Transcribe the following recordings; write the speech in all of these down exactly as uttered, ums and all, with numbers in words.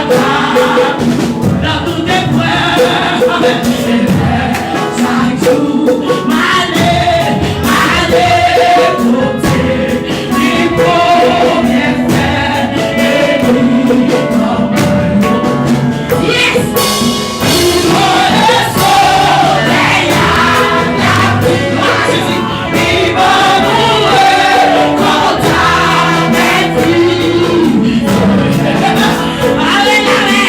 Nan tout eprèv, chak jou, m ale, ale kote li pou byenfè e li kòmanse. Yes! Pi bon le solèy a, lapli a, pi bon nou rekonèt li. Alelouya!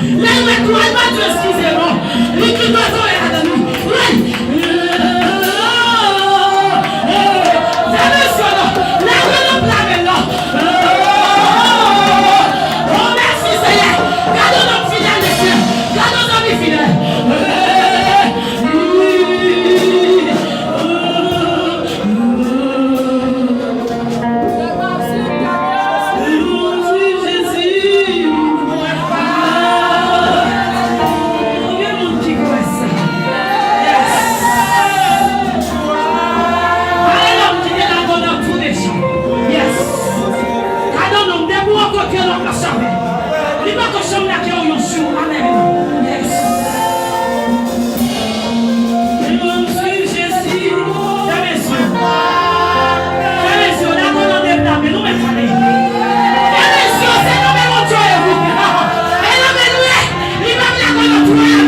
Lè l wè tou, al pa di eskize non. Li kite zòrèy ladan li. Wi. Fè mesye non. Lave l, lave l non. Oh, mèsi, Senyè. Gade yon nonm fidèl, mesye. Gade yon zanmi fidèl. Konbyen moun ki kwè sa? Yes. Pale lòm ki te la konn ap tounen chan. Yes. Gade yon nonm, depi w kote lòm nan chave. Li poko janm lage w yon jou. Amèn. Yes. Fèmen zye w. Fèmen zye w. Dakò, nan deplame, nou mèt ale. Fèmen zye w, se nan men Bondye w ye, wi. E nan men nou ye. Li menm la konn ap tounen.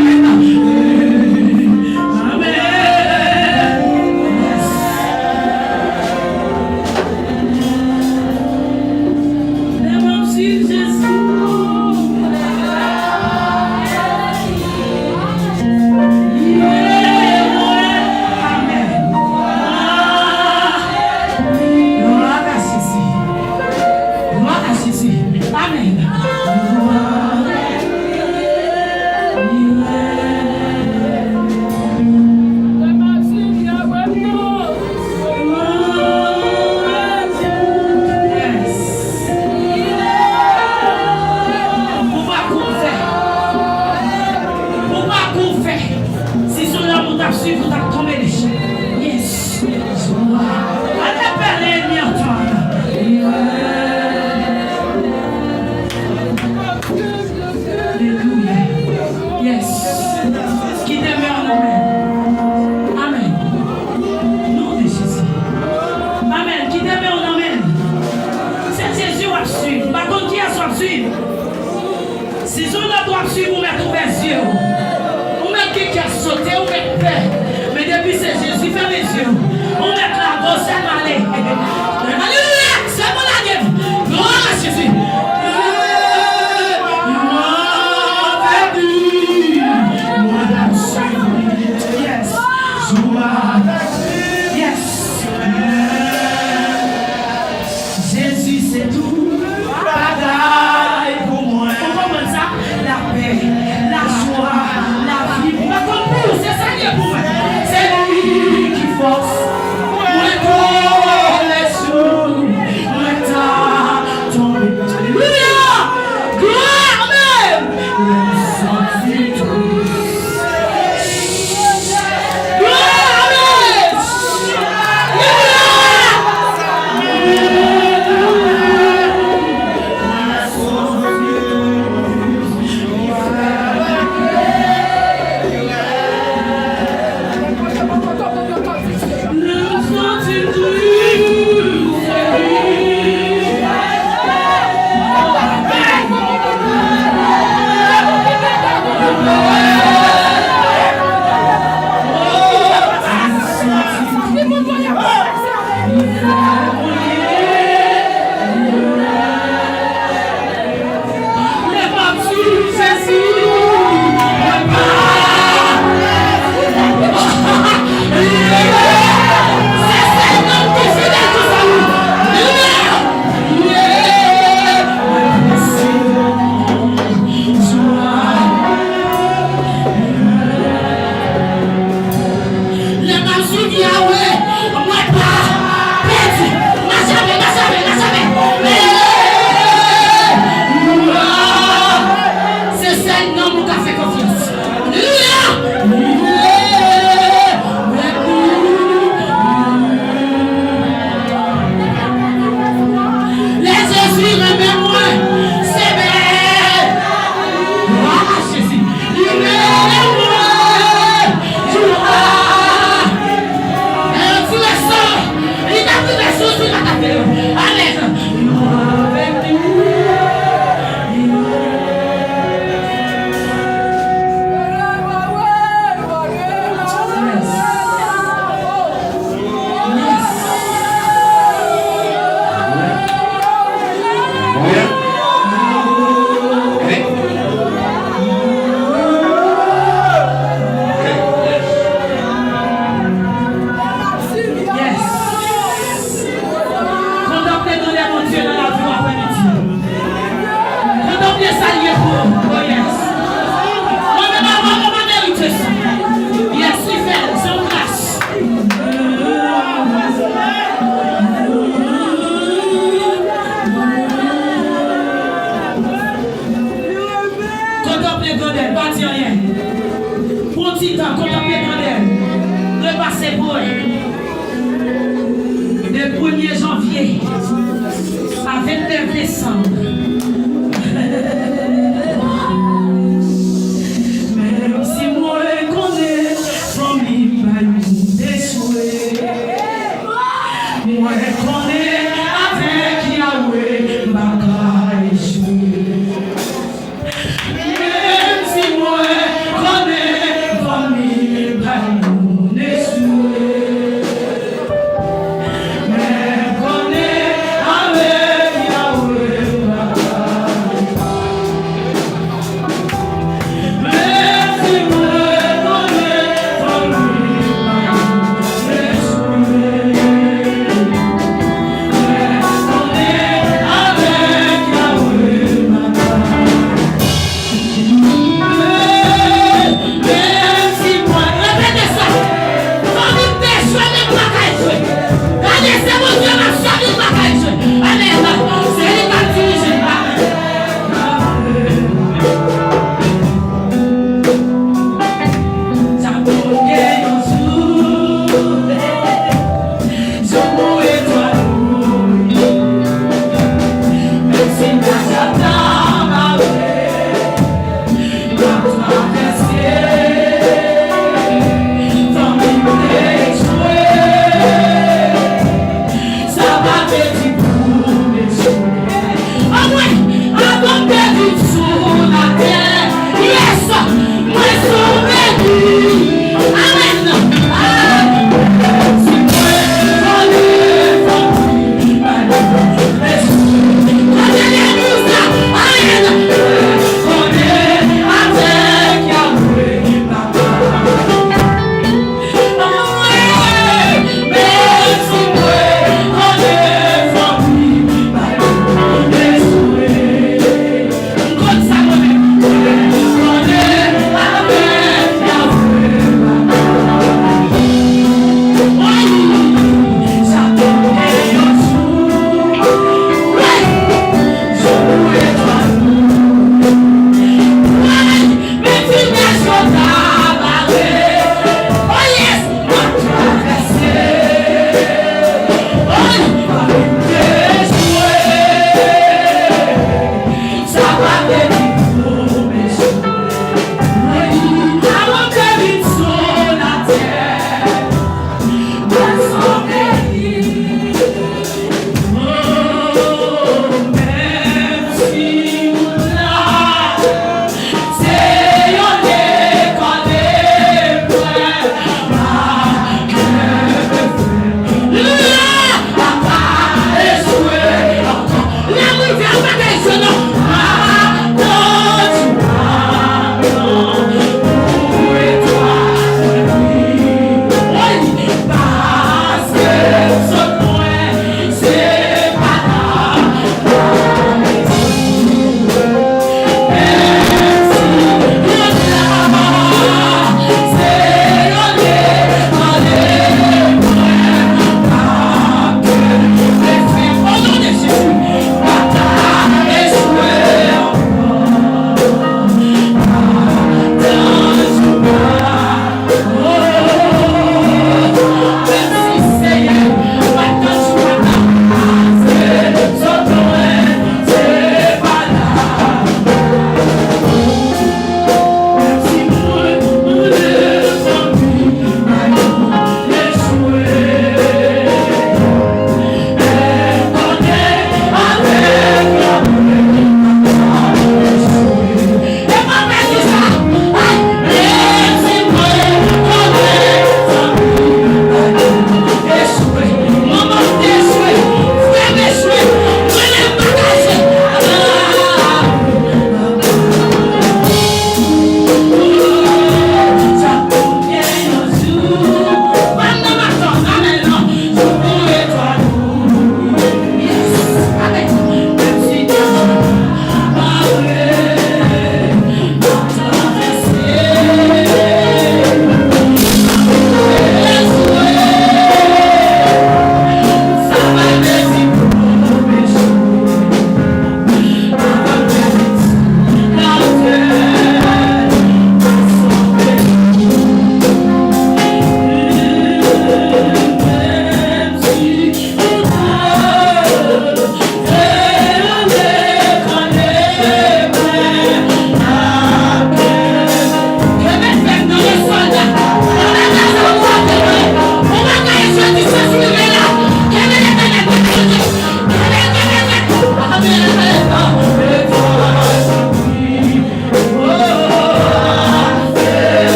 Amèn. Yes. Lè m ap swiv Jezi. Amèn. Glwa a Jezi. Glwa a Jezi. Amèn. Yes. Pou pakou w fè. Pou pakou w fè. Si se lanmou w t ap swiv, ou t ap tonbe deja. Yes. Al repele ènmi an tan. Alelouya. Yes. Kite men w nan men l. Amèn. Non de Jezi. Amèn. Kite men w nan men l. Se Jezi w ap swiv. M pa konn kiyès w ap swiv. Si se yon lòt w ap swiv, ou mèt ouvè zye w. Ou mèt gen kè sote, ou mèt pè. Men depi se Jezi, fèmen zye w. Ou mèt lage w, sèlman ale. Alelouya! Sèlman lage m. Glwa a Jezi. Yes. Yes. Jezi se tout bagay pou mwen. Ou konprann sa? Lapè, lajwa, lavi. M pa konn pou ou, se sa l ye pou mwen. Se li ki fòs. Mwen kole sou, mwen ta tonbe. Alelouya! Glwa! Amèn! Mwen santi tou. Ye pou, oh yes. Mwen menm avan mwen pa merite sa. Yes, li fè l, se yon gras. Kontanple grandè l, pa di anyen. Pran ti tan, kontanple grandè l. Repase pou l. De premye janvye a vennèf desanm. Menm si mwen konnen fanmi m bay moun echwe, mwen konnen avèk Yawe m pa ka echwe. Menm si mwen konnen fanmi m bay moun echwe, men konnen avèk Yawe m pa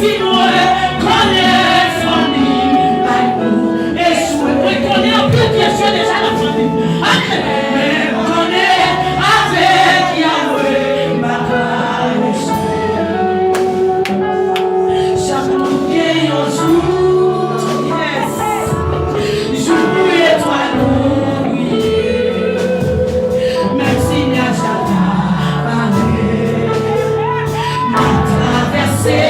Si mwen konnen fanmi bay ou echwe. Mwen konnen anpil ki echwe deja nan fanmi. Amèn. Men m konnen avèk Yahweh m pa ka echwe. Chak moun gen yon jou. Yes. Jou pou etwal nou briye. Menm si nyaj la ta pale, m ap travèse.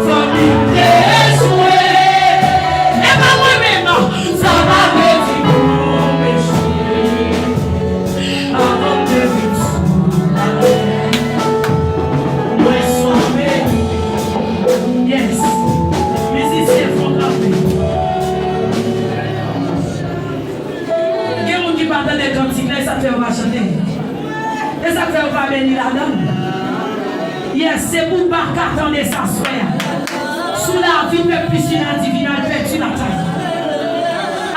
Fanmi m te echwe. E pa mwen menm, non. Sa pa vle di pou m echwe. Avan m te vin sou latè, mwen sonje. Yes. Mizisyen, fò kanpe. Gen moun ki pa tande kantik la, e sa k fè yo pa chante. E sa k fè yo pa beni ladan l. Yes, se pou w pa ka tande sa aswè a. Sou lavi pèp Piscine Divinal pèdi batay.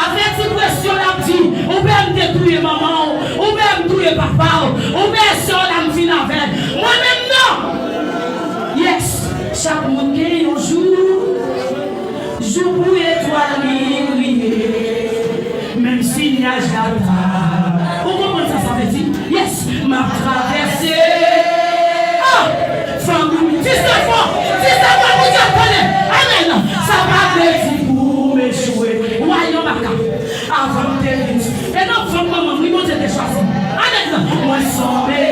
Avèti presyon l ap di, ou pè m te touye manman w, ou pè m touye papa w, ou pè sè w la m fin avè l. Mwen menm non! Yes, chak moun gen yon jou. Jou pou etwal li briye, menm si nyaj la ta. Ou konprann sa sa vle di? Yes, m ap travèse. Ah! Fanmi m, di sa fò, di sa fò, Bondye ap tande. Amèn. Sa pa vle di pou m echwe. Wa yon baka. Avan m te vin. E nan vant manman m, wi, Bondye te chwazi m. Amèn. Mwen sonje.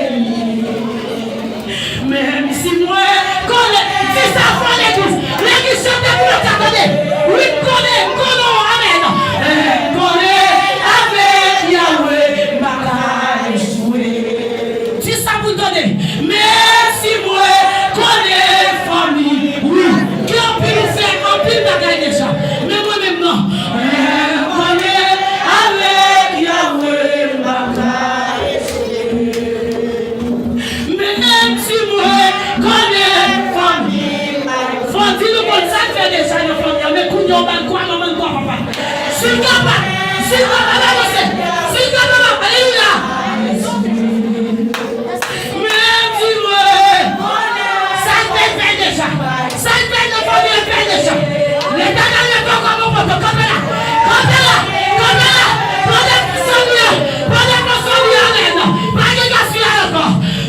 Menm si mwen konnen, di sa fò legliz. Legliz chante pou yo ka tande. Wi, m konnen, m konnen, amèn. M konnen avèk Yahweh, m pa ka echwe. Di sa pou l tande. Menm si mwen konnen fanmi, wi, gen anpil ou fè, anpil bagay deja. Men mwen menm non. M konnen avèk Yahweh, m pa ka echwe. Menm si mwen konnen fanmi, fò di nou konn sa l fè deja nan fanmi an, men kounye a w ba l kwa manman, l kwa papa. Si l kapab, si l kapab avanse, si l kapab, alelouya. Menm si mwen, sa l te fè deja. Sa l fè nan fanmi an fè deja. Letènèl rete kòm yon poto. Kanpe la. Kanpe la. Kanpe la. Pran defans ou yo. Pran defans ou yo, amèn. Pa gen gaspiyaj ankò.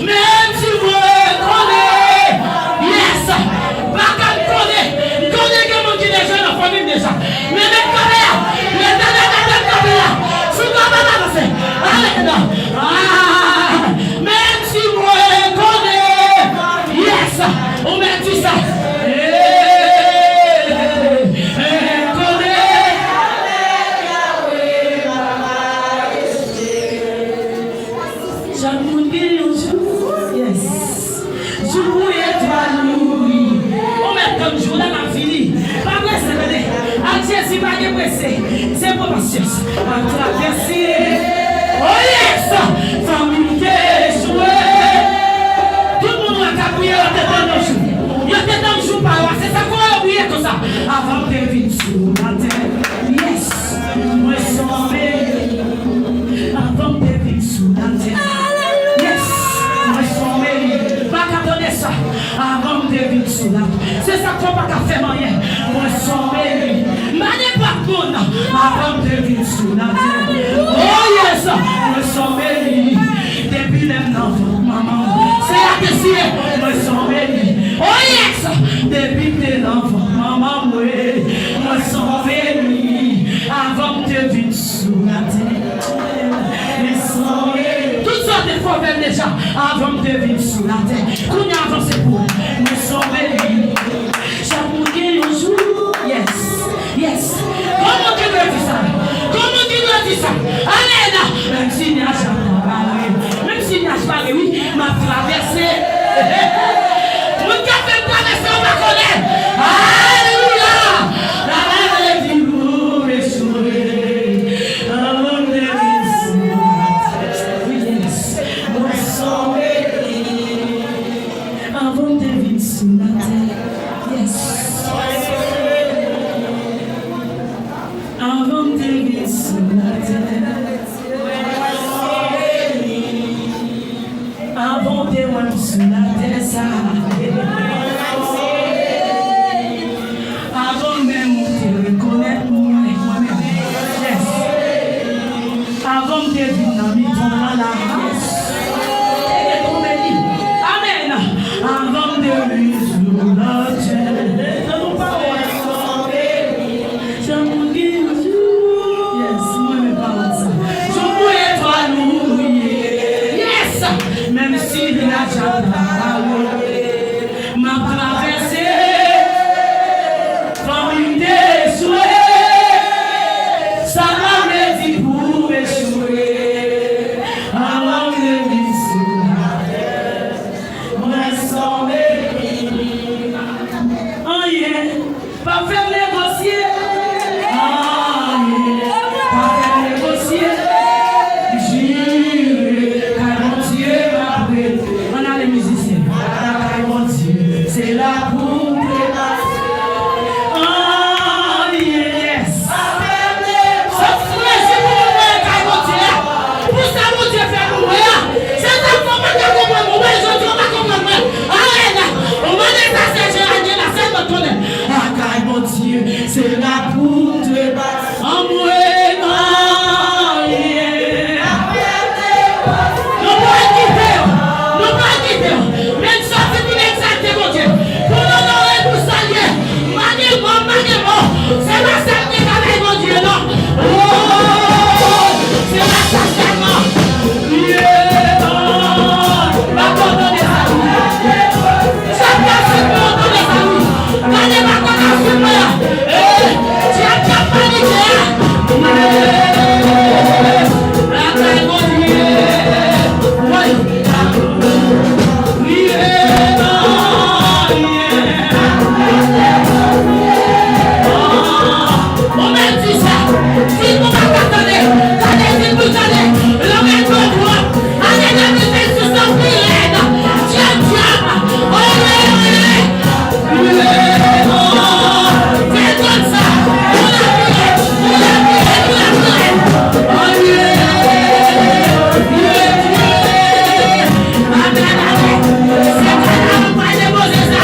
Menm si mwen konnen. Yes. Pa ka m konnen. M konnen gen moun ki deja nan fanmi m deja. Men met kanpe la. Letènèl rete kanpe la. Si w kapab avanse. Amèn. Ah. Menm si mwen konnen. Yes. Ou mèt di sa. Eh, eh, konnen. Chak moun gen yon jou. Yes. Jou pou etwal ou briye. Ou mèt tann jou la, l ap vini. Pa prese, tande. Ak Jezi pa gen prese. Se pou pasyans. Atravèse. Oh yes! Fanmi m te echwe. Tout moun la k ap priye, yo te tann yon jou. Yo te tann jou pa yo a. Se sa k fè yo priye konsa. Avan m te vin sou latè. Yes. Mwen sonje. Avan m te vin sou latè. Yes. Mwen sonje. Pa ka tande sa. Avan m te vin sou latè. Se sa k fè w pa ka fè m anyen. Mwen sonje li. M pa nenpòt moun. Avan m te vin sou latè. Oh yes. Mwen sonje li. Depi lè m nan vant manman m. Se la te siye. Mwen sonje li. Oh yes. Depi m te nan vant manman m, wi. Mwen sonje li. Avan m te vin sou latè. Mwen sonje. Tout sa w te fè w fè l deja. Avan m te vin sou latè. Kounye a avanse pou ou. Mwen sonje li. Chak moun gen yon jou. Yes. Yes. Kòman ki dwe di sa? Kòman ki dwe di sa? Amèn. Menm si nyaj la pare. Menm si nyaj pare, wi. M ap travèse. Moun k ap fè m travèse, yo pa konnen. Alelouya. Alelouya. Yes. Mwen sonje. Avan m te vin sou latè. Yes. Avan m te vin sou latè. Avan w te wè m sou latè sa. Anyen p ap fè m negosye. Anyen p ap fè m negosye. Jire kay Bondye m ap rete. Ann ale mizisyen. Lakay Bondye se la pou m te pase. Anyen, yes. Sa k plezi pou mwen kay Bondye a. Pou sa Bondye fè pou mwen an, se sa k fè w pa ka konprann mwen. Ou wè jodi a w pa konprann mwen. Alèl, ou mande sa Sèje a gen la sèl mwen konnen. Lakay Bondye se la pou m te pase. Anmwe, anyen. Nou pral kite yo. Nou pral kite yo. Men n sòti pou n egzalte Bondye. Pou n onore, pou salye. Mande mò, mande mò. Se pa sa m te travay Bondye, non. Oh, se pa sa sèlman. Yeah, Lord. Abandone sa, wi. Sa k ap swiv mwen, abandone sa, wi. Gade pa konn ap swiv mwen. Eh, dyab k ap manike a. Yeah. Lakay Bondye. Wi. Ou mèt di sa. Di pou pa ka tande. Tande, di pou tande. Langaj mwen pwòp. Ane de mil vennsis lan pi rèd. Dyab, dyab. Oye, oye. Fè konn sa. Pou la pi rèd. Pou la pi rèd. Pou la pi rèd. Oye. Oye. Gade, gade, se gade, gade, gade, depoze sa.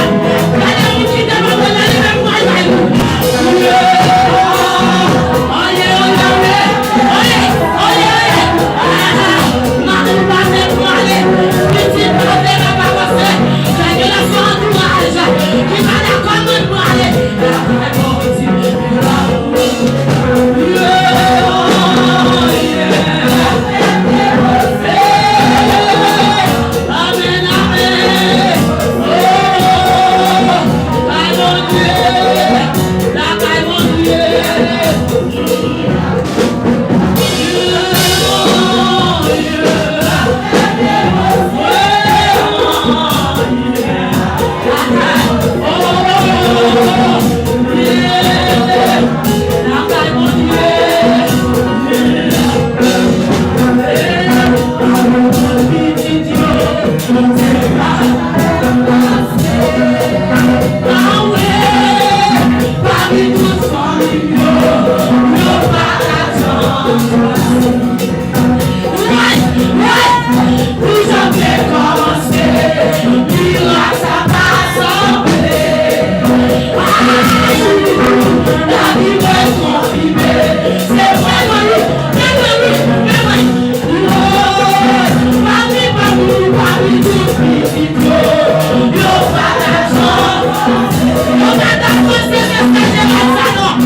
Gade, moun ki te mande la, li menm pral bay li. Oye, oye, oye. Oye, oye, oye. Ah, mari pa te prale. Pitit pa te ka pa panse. Sa gen nan son antouraj ki pa dakò moun prale. Pou jan te kòmanse, mirak sa pa sanble. Ay, lavi mwen konfime. Se vre, wi, se vre, wi, se vre. Yo, papi, papi, papi, tout pitit yo, yo pa dakò. Yo pa dakò, se mesaj evanjil sa, non.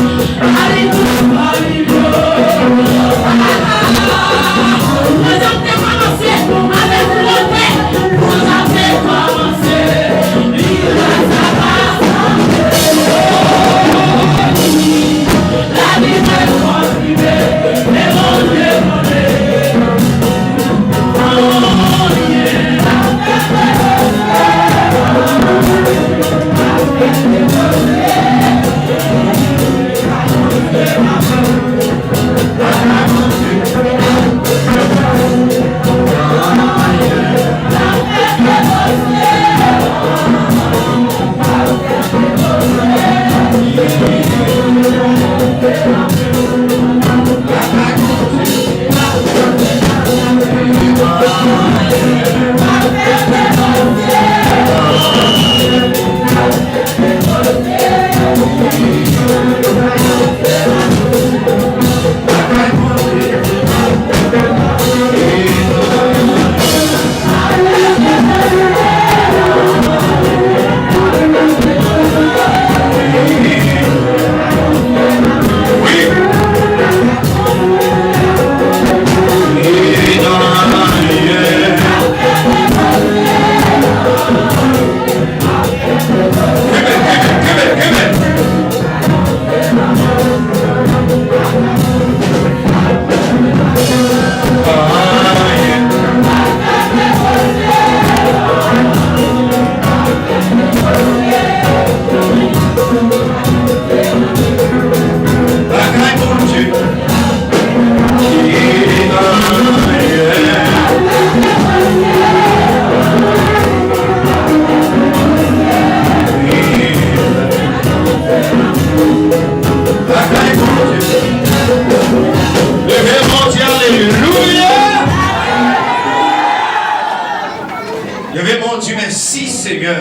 Senyè.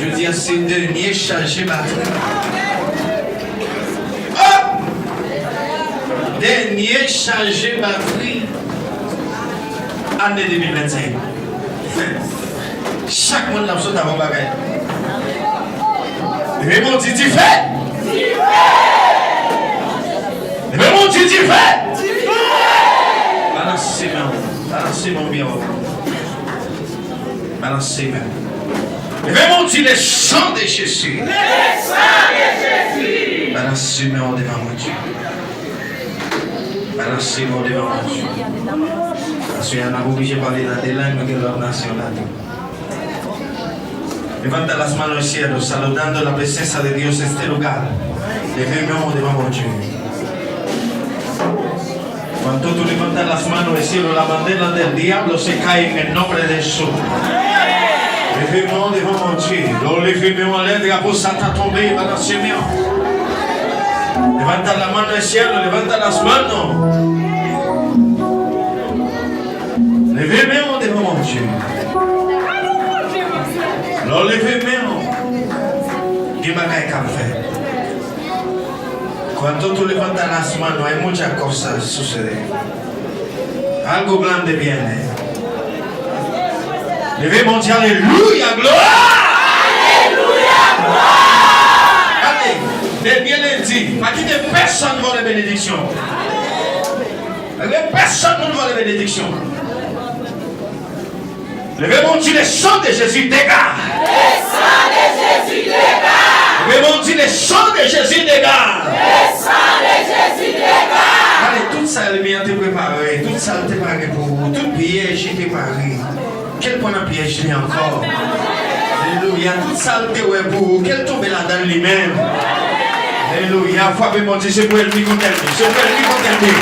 Jodi a se dènye chaje batri. Oh! Dènye chaje batri ane de mil vennsenk. Chak moun n ap sot avè yon bagay. Leve men w, di dife! Leve men w, di dife! Balanse men w. Balanse men w byen wo. Balanse men w. Leve men w, di, le sang de Jésus. Le sang de Jésus. Balanse men w devan Bondye. Balanse men w devan Bondye. Paske n ap oblije pale nan de lang, nou gen lòt nasyon ladan. Levanta las manos al cielo, saludando la presencia de Dios en este lugar. Leve men w devan Bondye. Cuando tú levantas las manos al cielo, la bandera del diablo se cae en el nombre de Jesús. Leve men w devan Bondye. Lè w leve men w anlè, drapo sa ta tonbe, balanse men w. Levanta la mano al cielo, levanta las manos. Leve men w devan Bondye. Lè w leve men w, gen bagay k ap fèt. Cuando tú levantas las manos, hay muchas cosas suceden. Algo grande viene. Leve men w, di, alelouya, glwa! Alelouya, glwa! Ale, dènye lendi, pa kite pèsonn vòlè benediksyon. Pa kite pèsonn moun vòlè benediksyon. Leve men w, di, le sang de Jésus, dégage. Le sang de Jésus, dégage. Leve men w, di, le sang de Jésus, dégage. Le sang de Jésus, dégage. Ale, tout sa lènmi an te prepare, tout sa l te pare pou ou, tout pyèj li te pare. Ke l pran nan pyèj li ankò. Alelouya. Tout sa l te wè pou ou, ke l tonbe ladan l li menm. Alelouya. Frape Bondye, se pou ènmi kont ènmi. Se pou ènmi kont ènmi.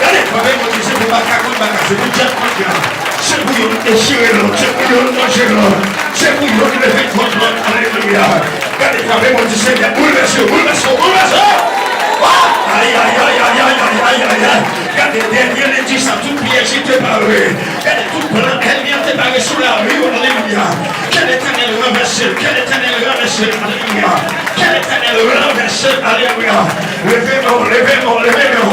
Gade, frape Bondye, se pou baka kont baka, se pou djab kont djab. Se pou youn dechire lòt, se pou youn manje lòt, se pou youn leve kont lòt. Alelouya. Gade, frape Bondye, Senyè, boulvèse yo, boulvèse yo, boulvèse yo. Ah! Ay, ay, ay. Gade, dènye lendi sa, tout pyèj li te pare. Gade tout plan ènmi an te pare sou lavi w, alelouya. Ke Letènèl ranvèse l, ke Letènèl ranvèse l, alelouya. Ke Letènèl ranvèse l, alelouya. Leve men w, leve men w, leve men w.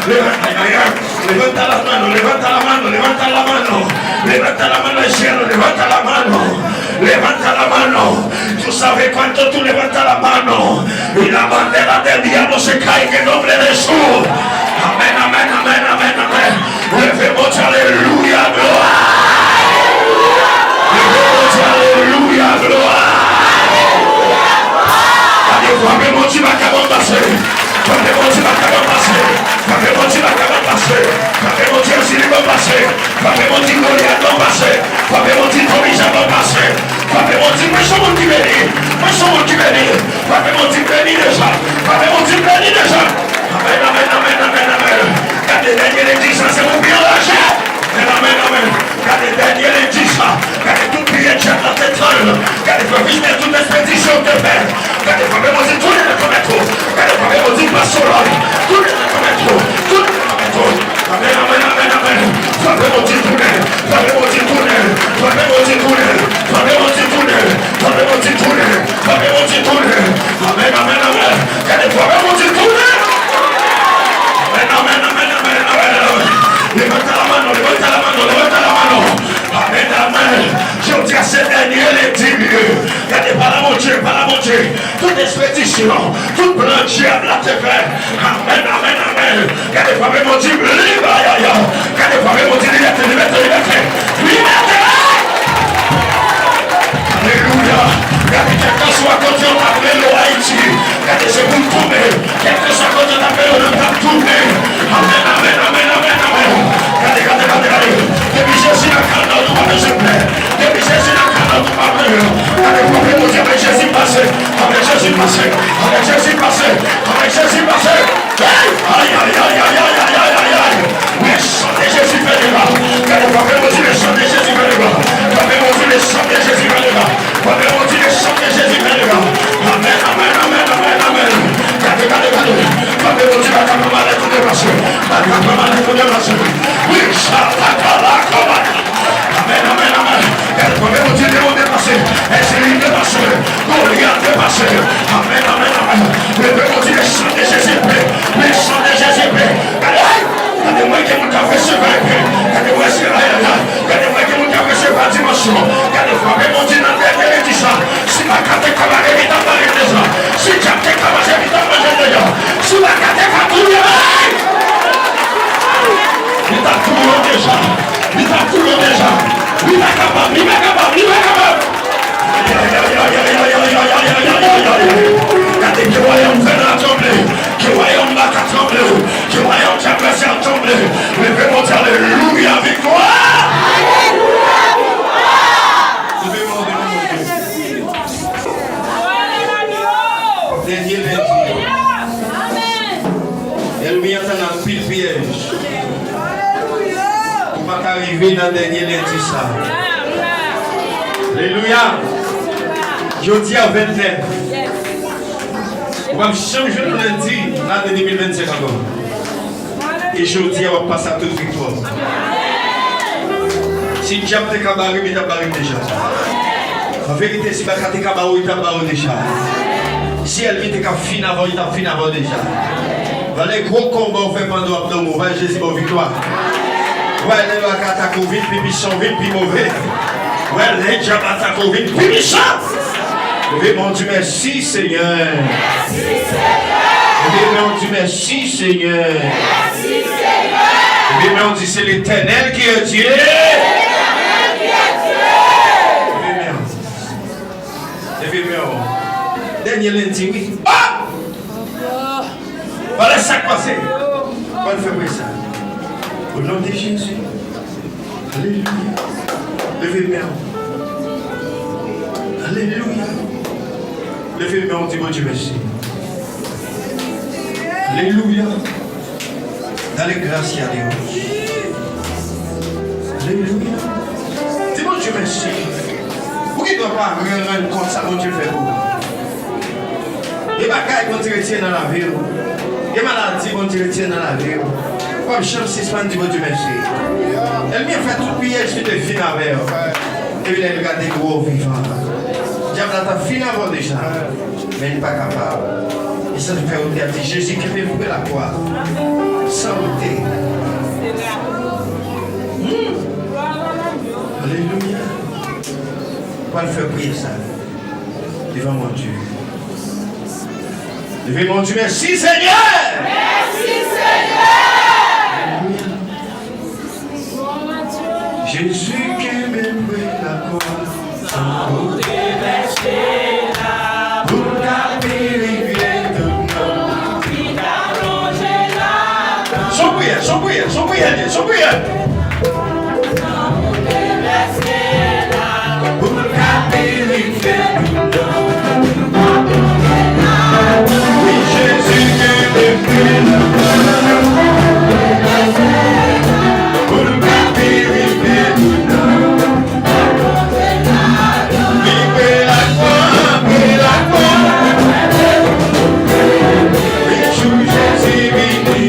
Leve, ay, ay, ay. Levanta la mano, levanta la mano, levanta la mano. Levanta la mano al cielo, levanta la mano. Levanta la mano. Tú sabes cuánto tú levanta la mano. Y la bandera del diablo se cae en el nombre de Jesús. Amèn, amèn, amèn, amèn, amèn. Leve men w, di alelouya, glwa. Leve men w, di alelouya, glwa. Gade, frape men w, di makab an pase. Frape men w, di makab an pase. Frape men w, di makab an pase. Frape men w, di Anzilib an pase. Frape men w, di Golyat an pase. Frape men w, di Tonijab an pase. Frape men w, di mwen se yon moun ki beni. Mwen se yon moun ki beni. Frape men w, di beni deja. Frape men w, di beni deja. Amèn, amèn, amèn, amèn, amèn. Gade dènye lendi sa, se pou byen raje. Amèn, amèn, amèn. Gade dènye lendi sa. Gade tout pyèj djab la te tann. Gade frè Fisnè, tout ekspedisyon te fè. Gade frape men w, di tounen nan kanmèt ou. Gade frape men w, di pase w lòd. Tounen nan kanmèt ou. Tounen nan kanmèt ou. Amèn, amèn, amèn, amèn. Frape men w, di tounen. Frape men w, di tounen. Frape men w, di tounen. Frape men w, di tounen. Frape men w, di tounen. Frape men w, di tounen. Amèn, amèn, amèn. Gade, frape men w, di tounen. Amèn, amèn, amèn, amèn, amèn. Levanta la mano, levanta la mano, levanta la mano. Amèn, amèn. Jodi a se dènye lendi, gade, pale a Bondye, pale a Bondye. Tout ekspedisyon, tout plan dyab la te fè. Amèn, amèn, amèn. Gade, frape men w, di libète. Gade, frape men w, di libète, libète, libète. Libète! Alelouya. Gade, kèlkeswa kote yo t ap rele w Ayiti, gade, se pou l tonbe. Kèlkeswa kote yo t ap rele w, l ap tounen. Amèn, amèn, amèn, amèn, amèn. Gade, gade, gade, gade. Depi Jezi nan kay la, nou pa bezwen pè. Depi Jezi nan kay la, nou pa bezwen. Gade, frape Bondye, avèk Jezi pase. Avèk Jezi pase. Avèk Jezi pase. Avèk Jezi pase. Hey! Ay, ay, ay, ay. Le sang de Jésus fait le mal. Gade, frape Bondye, le sang de Jésus fait le mal. Frape Bondye, le sang de Jésus fait le mal. Frape Bondye, le sang de Jésus fait le mal. Amèn, amèn, amèn, amèn, amèn. Gade, gade, gade. Frape Bondye, makab an pase, makab an pase. Wi, sa pa ka la, kòman? Amèn, amèn, amèn. Nan dènye lendi sa. Alelouya. Jodi a vennèf. Ou p ap janm jwenn yon lendi lane de mil vennsenk ankò. E jodi a w ap pase a tout viktwa. Si dyab te ka bare m, li t ap bare m deja. An verite, si baka te ka bare w, li t ap bare w deja. Si ènmi te ka fin avè w, li t ap fin avè w deja. Vale gwo konba w fè pandan w ap dòmi, vale Jezi ba w viktwa. Vale lè baka atake w vin pi pisan, w vin pi move. Vale lè dyab atake w vin pi pisan. Leve men w di mèsi, Senyè. Leve men w di mèsi, Senyè. Leve men w di, c'est l'Éternel qui est Dieu. Leve men w. Leve men w. Dènye lendi, wi. Ah! Vale sa k pase. Pral fè priyè sa. Au nom de Jésus. Alelouya. Leve men w. Alelouya. Leve men w, di Bondye mèsi. Alelouya. Dale gracia a Dios. Alelouya. Di Bondye mèsi. Ou gen dwa pa rann kont sa Bondye fè pou ou. Gen bagay Bondye retire nan lavi w. Gen maladi Bondye retire nan lavi w. Ou p ap janm sispann di Bondye mèsi. Ènmi an fè tout piyaj li te fin avè w. Epi lè l gade w vivan. Dyab la t ap fin avè w deja. Men li pa kapab. E sa k fè w te ap di, Jezi, kenbe m pre lakwa. San wote. Hmm. Alelouya. Pral fè priyè sa devan Bondye. Leve men w di mèsi, Senyè! Mèsi, Senyè! Alelouya. Jezi kenbe m pre lakwa. Pou l ka pirifye tout non. Son priyè, son priyè, son priyè, son priyè. Pou l ka pirifye tout non. Wi, Jezi kenbe m pre lakwa. Pou l ka pirifye tout non. Li pre lakwa, pre lakwa. Wi, jou Jezi vini.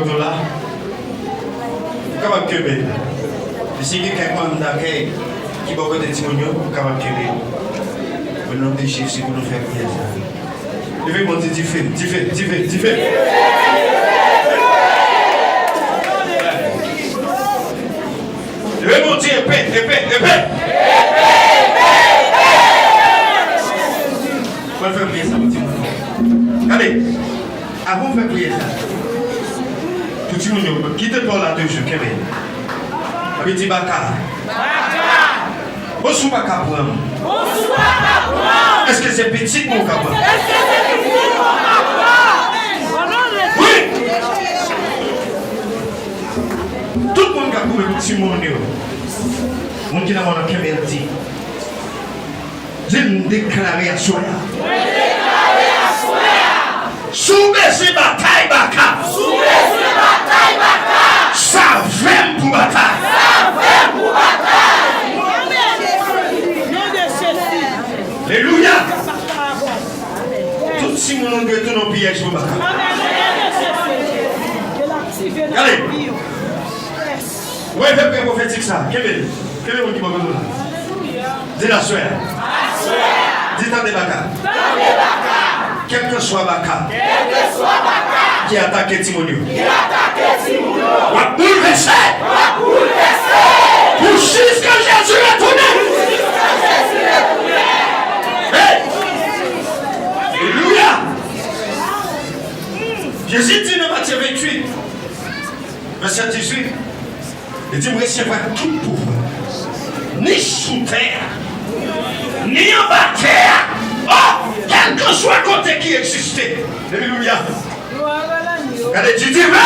Yo la, ou kapab kenbe. E si gen kèk manm dakèy ki bò kote timoun yo, ou kapab kenbe. O non de Jezi, pou nou fè priyè sa. Leve men w, di dife, dife, dife, dife. Leve men w, di epe, epe, epe. Mwen fè priyè sa pou timoun yo. Gade. Avan w fè priyè sa, pou timoun yo, kite pa w la toujou, kenbe. Epi di baka. Baka. Bon, si w pa ka pran m. Bon, si w pa ka pran m. Èske se pitit mwen w ka pran? Èske se pitit mwen w ka pran? Wi. Tout moun k ap goumen pou timoun yo. Moun ki nan mòn nan kenbe l di. Di, "M deklare aswè a." Mwen deklare aswè a. Si w bezwen batay, baka. Si w bezwen batay, baka. Sa fè m pou batay. Sa fè m pou batay. Non de Jezi. Alelouya. Tout timoun nou dwe tounen yon pyèj pou baka. Gade. Ou wè, fè priyè pwofetik sa. Kenbe l. Kenbe moun ki bò kote w la. Di l aswè a. Di tande baka. Tande baka. Kèlkeswa baka. Kèlkeswa baka. Ki atake timoun yo. Ki atake timoun yo. W ap boulvèse. W ap boulvèse. Pou jis kan Jezi retounen. Pou jis kan Jezi retounen. Hey! Alelouya! Jezi di nan Matye venntuit, vèsè dizuit, li di, "M resevwa tout pouvwa, ni sou tè a, ni anba tè a." O, kèlkeswa kote ki egziste. Alelouya. Gade, di dife!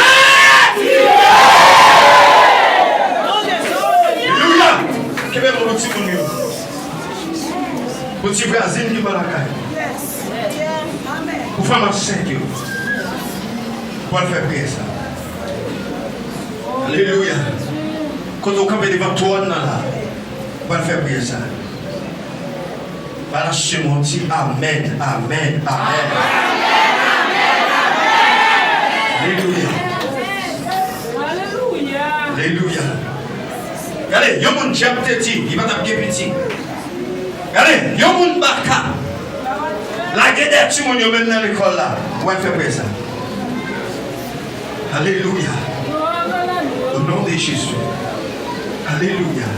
Alelouya. Kenbe pou timoun yo. Pou ti vwazin ki pa lakay. Pou fanm ansent yo. Pou al fè priyè sa. Alelouya. Kote w kanpe devan twòn nan la. Pou al fè priyè sa. Balanse men w, di amèn, amèn, amèn. Alelouya. Alelouya. Gade, yon moun dyab te di, li pa t ap gen pitit. Gade, yon moun baka lage dèyè timoun yo menm nan lekòl la. W ap fè priyè sa. Alelouya. O non de Jezi. Alelouya.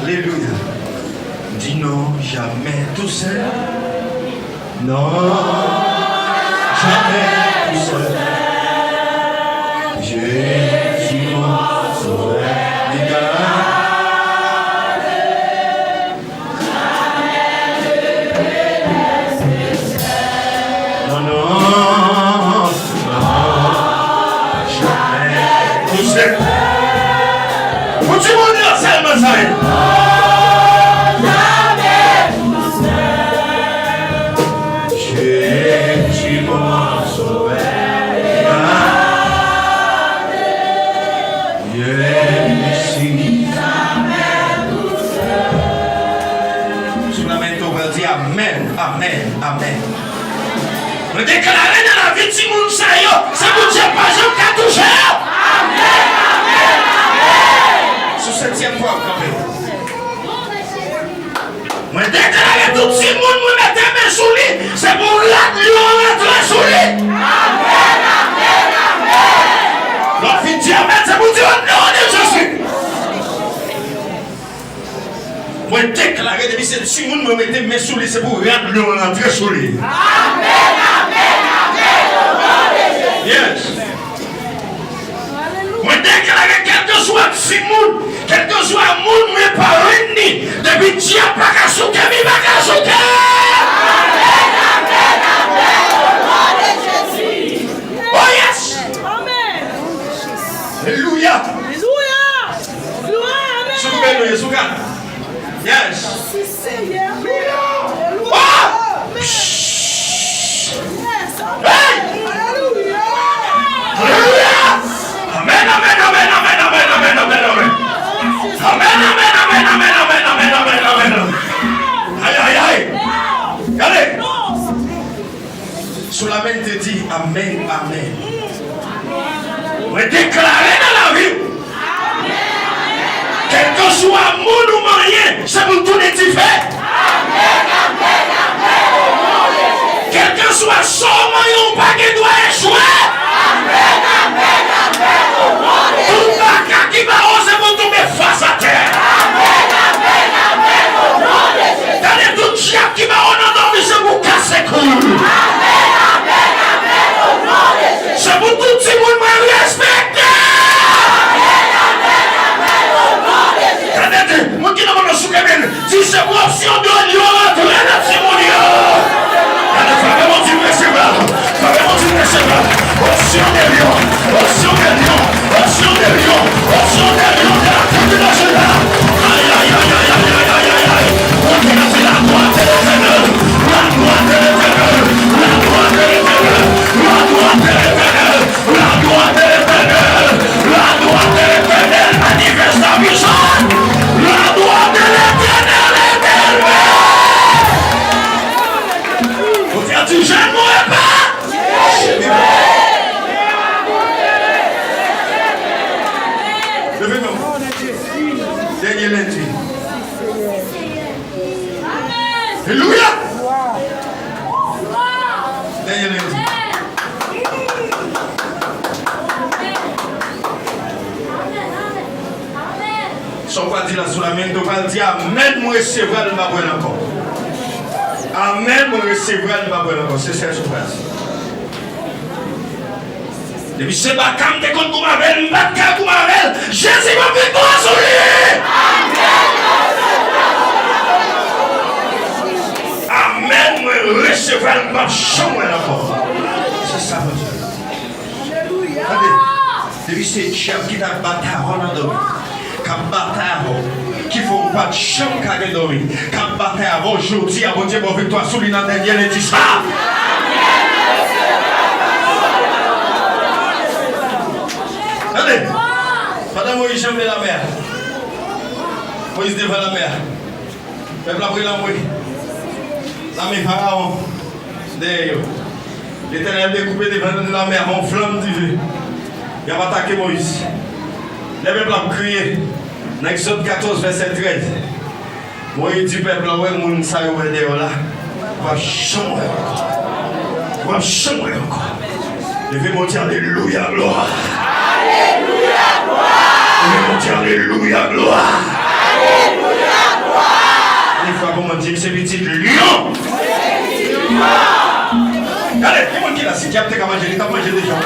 Alelouya. Di non, jamè tou sèl. Non, jamè tou sèl. Jezi mon sovè, li gade. Non, non, non, jamè. Pouse. Pou timoun yo sèlman sa ye. Jezi mon sovè. Yes. Si w nan men tou, di amèn, amèn, amèn. Mwen deklare nan lavi timoun sa yo, se Bondye pa janm ka touche yo. Amèn, amèn, amèn. Sou setyèm fwa, kanpe. Mwen deklare tout timoun mwen mete men sou li, se pou rad lyon rantre sou li. Amèn, amèn, amèn. Lè w fin di amèn, se pou di o non de Jezi. Mwen deklare depi se timoun mwen mete men sou li, se pou rad lyon rantre sou li. Amèn, amèn, amèn, o non de Jezi. Yes. Mwen deklare kèlkeswa timoun, kèlkeswa moun mwen parenn ni, depi dyab pa ka souke m, li pa ka souke. Amèn, amèn, amèn, o non de Jezi. Oh yes! Amèn. Alelouya. Alelouya. Glwa, amèn. Sou koupe nou ye, sou ka. Yes. Senyè, amèn. Alelouya. Oh! Yes, amèn. Hey! Alelouya. Alelouya. Amèn, amèn, amèn. Amèn, amèn, amèn. Ay, ay, ay. Gade. Solamente di amèn, amèn. Mwen deklare nan lavi w, kèlkanswa moun ou manyen, se pou l tounen dife. Kèlkanswa sa w manyen, ou pa gen dwa echwe. Tout baka ki ba w, se pou tonbe fas atè. Gade, tout dyab ki ba w nan dòmi, se pou kase kou l. Se pou tout timoun mwen respekte. Gade, di, moun ki nan moto sou kenbe l, di se pou opsyon de lyon rantre nan timoun yo. Gade, frape Bondye, resevwa l. Frape Bondye, resevwa l. Opsyon de lyon, opsyon de lyon, opsyon de lyon, opsyon de lyon de la tribi de Jida. Ay, ay, ay. Bondye di, la droite de l'Éternel, la droite de l'Éternel, la droite de l'Éternel, la droite de l'Éternel. La droite de l'Éternel, la droite de l'Éternel manifeste sa puissance. La droite de l'Éternel est élevée. Bondye di, je ne mourrai pas. Leve men w. Dènye lendi. Alelouya! Dènye lendi. Sa w pral di la sou la men, ou pral di, amèn, mwen resevwa l, m p ap wè l ankò. Amèn, mwen resevwa l, m p ap wè l ankò. Se sèl sa w pral di. Depi se baka m te konn goumen avè l, m pa t ka goumen avè l. Jezi ban m viktwa sou li. Amèn, mwen resevwa l, m p ap janm wè l ankò. Se sa Bondye. Tande, depi se dyab ki t ap batay avè w nan dòmi, k ap batay avè w, ki fè w pa t janm ka gen dòmi, k ap batay avè w, jodi a, Bondye ba w viktwa sou li nan dènye lendi sa. Tande, pandan Moyiz janbe lamè a, Moyiz devan lamè a, pèp la ap rele anmwe. Lame Farawon dèyè yo. Letènèl dekoupe devan lamè a yon flanm diven. Y ap atake Moyiz. Lè pèp la ap kriye, nan Egzòd katòz, vèsè trèz, Moyiz di pèp la, w wè moun sa yo wè dèyè w la, w ap janm wè yo ankò. W ap janm wè yo ankò. Leve men w, di, alelouya, glwa. Alelouya, glwa. Leve men w, di, alelouya, glwa. Alelouya, glwa. Li frape w, di, m se pitit lyon. Gade, gen moun ki la, si dyab te ka manje, li t ap manje deja.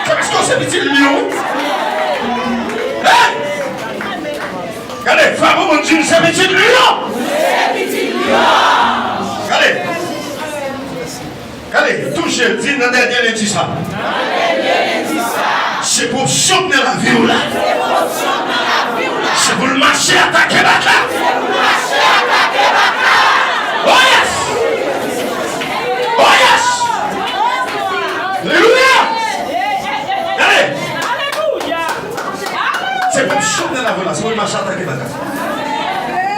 Se paske w se pitit lyon. Hey! Gade, frape w, di, m se pitit lyon. Gade. Gade, touche, di nan dènye lendi sa. Se pou opsyon k nan lavi w la. Se pou l mache atake baka. Oh yes! Oh yes! Alelouya! Gade! Se pou opsyon k nan lavi w la. Se pou l mache atake baka.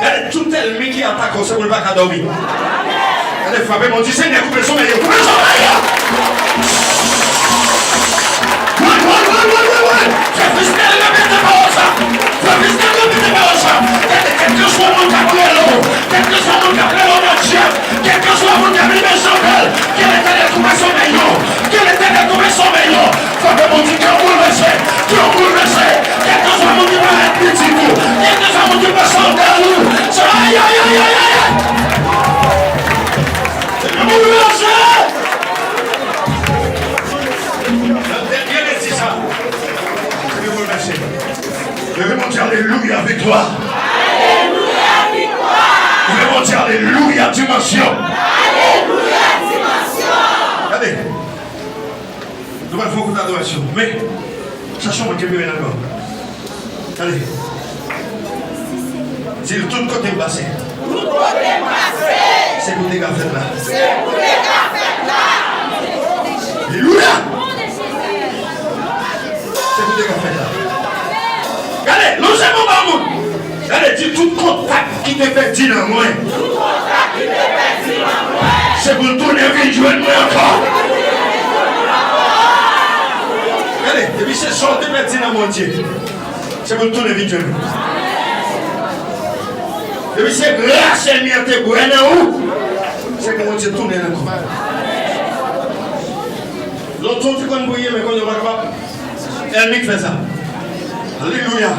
Gade, tout ènmi ki atake w, se pou l pa ka dòmi. Gade, frape men w, di, Senyè, koupe somèy yo, koupe somèy yo! Woy, woy, woy, woy, woy, woy! Fè Filistin repete pawòl sa! Fè Filistin repete pawòl sa! Gade, kèlkeswa moun k ap rele w, kèlkeswa moun k ap rele w nan dyab, kèlkeswa moun k ap limen chandèl, ke Letènèl koupe somèy yo! Ke Letènèl koupe somèy yo! Frape men w, di, ke w boulvèse, ke w boulvèse, kèlkeswa moun ki parèt pitit ou, kèlkeswa moun ki pran sandal ou, se, ay, ay, ay, ay, ay, ay. Ke w boulvèse. Nan dènye lendi sa, ke w boulvèse. Leve men w, di, alelouya, viktwa. Alelouya, viktwa. Leve men w, di, alelouya, dimansyon. Alelouya, dimansyon. Gade. Nou pral fè yon kout adorasyon. Men, chache yon moun ki pi renmen ankò. Ale. Di l, tout kote m pase. Tout kote m pase. Se pou dega fèt la. Se pou dega fèt la. Alelouya! Se pou dega fèt la. Gade, lonje men w ba yon moun. Gade, di tout kontak ki te pèdi nan mwen. Tout kontak ki te pèdi nan mwen. Se pou l tounen vin jwenn mwen ankò. Se sa w te pèdi nan Bondye, se pou l tounen vin jwenn ou. Depi se gras ènmi an te bwè nan ou, se pou Bondye tounen l ankò. Lontan w te konn priye, men kounye a w pa kapab. Ènmi k fè sa. Alelouya.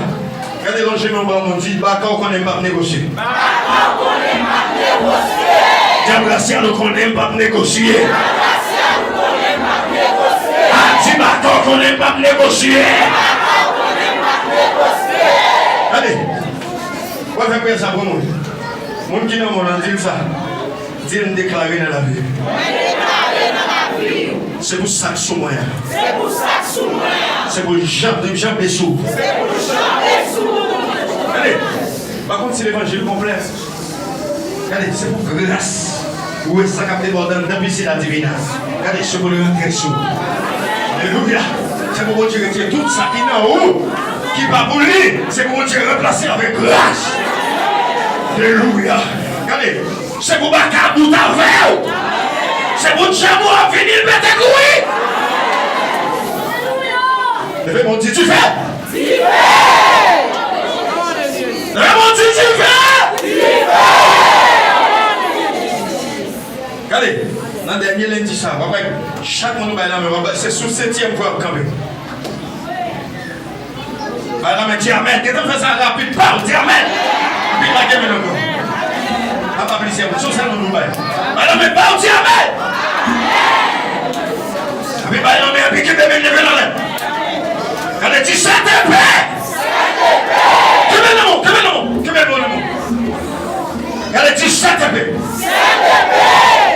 Gade lòt je men w ba w, di, baka w konnen m p ap negosye. Baka w konnen m p ap negosye. Dyabrasya nou konnen m p ap negosye. Dyabrasya nou konnen m p ap negosye. A, di baka w konnen m p ap negosye. Baka w konnen m p ap negosye. Gade. W ap fè priyè sa pou moun. Moun ki nan mòn nan, di l sa. Di l, "M deklare nan lavi." Mwen deklare nan lavi. Se pou sa k sou mwen an. Se pou sa k sou mwen an. Se pou l janbe, janbe sou. Se pou l janbe sou. Gade, pa konn si levanjil konplè. Gade, se pou gras. Ou wè sa k ap debòde anndan pisin la divina. Gade, se pou l rantre sou. Alelouya. Se pou Bondye retire tout sa ki nan ou, ki pa pou li. Se pou Bondye ranplase avèk gras. Alelouya. Gade, se pou baka bout avè w. Se pou djab ou ap vini, l pete kouri. Leve men w, di dife. Dife. Leve men w, di dife. Dife. Gade, nan dènye lendi sa, w ap wè chak moun ou bay lanmen, w ap, se sou setyèm fwa w ap kanpe. Bay lanmen, di amèn. Gentan fè sa rapid, pa w, di amèn. Epi lage men ankò. Pa, pa plizyè moun, se yon sèl moun ou bay. Bay lanmen, pa w, di amèn. Epi bay lanmen, epi kenbe men, leve l anlè. Gade, di sèt epe. Kenbe nan men w, kenbe nan men w, kenbe nan men w. Gade, di sèt epe. Sèt epe.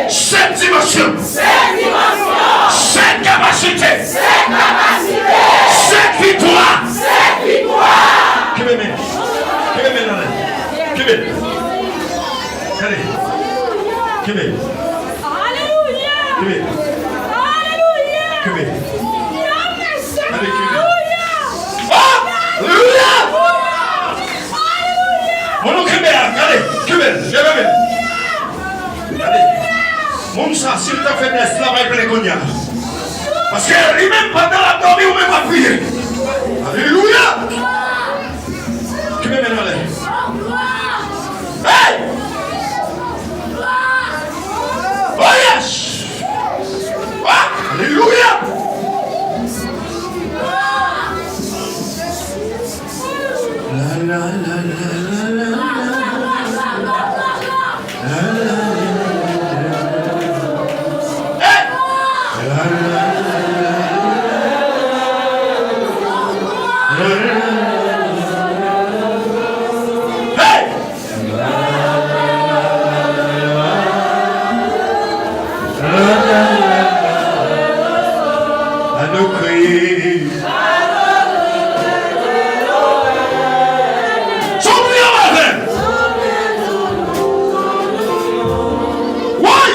Sèt dimansyon. Sèt dimansyon. Sèt kapasite. Sèt kapasite. Sèt viktwa. Sèt viktwa. Kenbe men. Kenbe men nan men. Kenbe. Gade. Kenbe. Alelouya. Kenbe. Alelouya. Kenbe. Gade, kenbe. Alelouya. Oh! Alelouya. Moun ou kenbe a, gade, kenbe, leve men. Gade. Moun sa, si l ta feblès, la bay plen kounye a. Paske li menm, pandan l ap dòmi, ou menm w ap priye. Alelouya! Kenbe men anlè. Hey! Oh yes! Ah! Alelouya! La, la, la, la, la, la, la. La, la, la, la, la, la. Hey! La, la, la, la, la, la. La, la, la, la, la, la. Hey! Annou kriye. Son priye maten. Woy!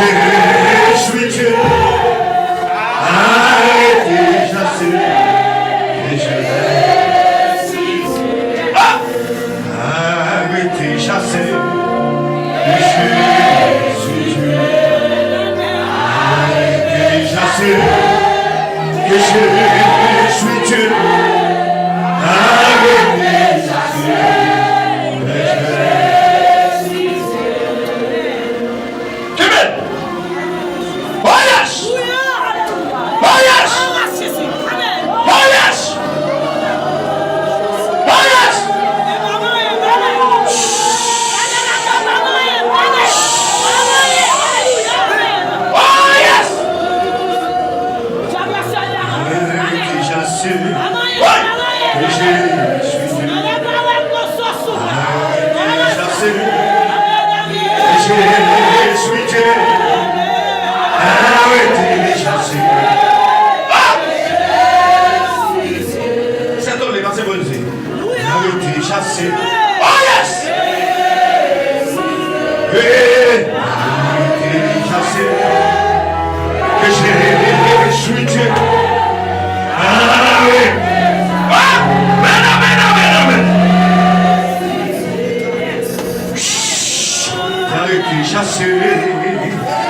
Je suis Dieu. Arrêtez chasser. Et je suis Dieu. Ah! Arrêtez chasser. Et je suis Dieu. Arrêtez chasser. Que je suis Dieu. Arrêtez chasser. Que je suis Dieu. Amen. Oh yes! Oh yes! Oh yes! Oh yes! Oh yes! Déjà sûr. Oui. Que je suis Déjà sûr. Que je suis Dieu. Ah oui, déjà sûr. Ah! Sèt ane pase Bondye. Arete chase. Oh yes! Hey! Arete chase. Que je suis Dieu. Ah oui! Ah! Amen, amen, amen, amen. Arete chase.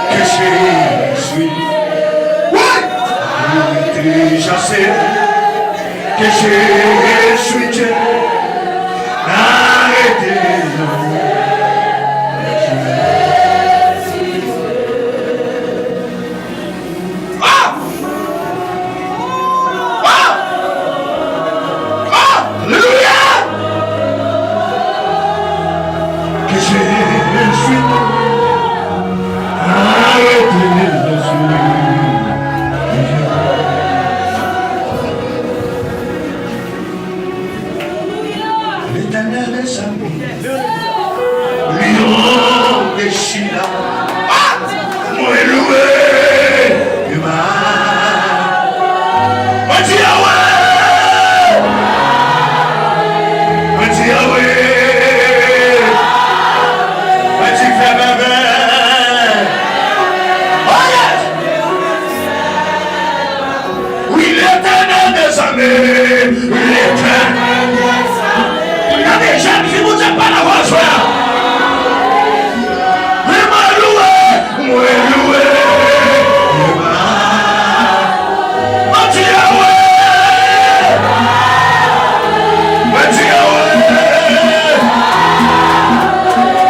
Que je suis. Oui! Arete chase. Que je suis Dieu. Arrêtez. Ah! Ah! Ah! Alléluia! Que je suis. Arrêtez, je suis. L'Éternel des armées, Lion de Juda, ah! Mwen louwe Jewova. Mwen di Yahweh. Mwen di Yahweh. Mwen di fè bèbè. Oh yes! Oui, l'Éternel des armées, l'Éternel des armées. Gade, Jezi, Bondye pale avè w jodi a. Wi, mwen louwe, mwen louwe. Mwen di Yahweh. Mwen di Yahweh.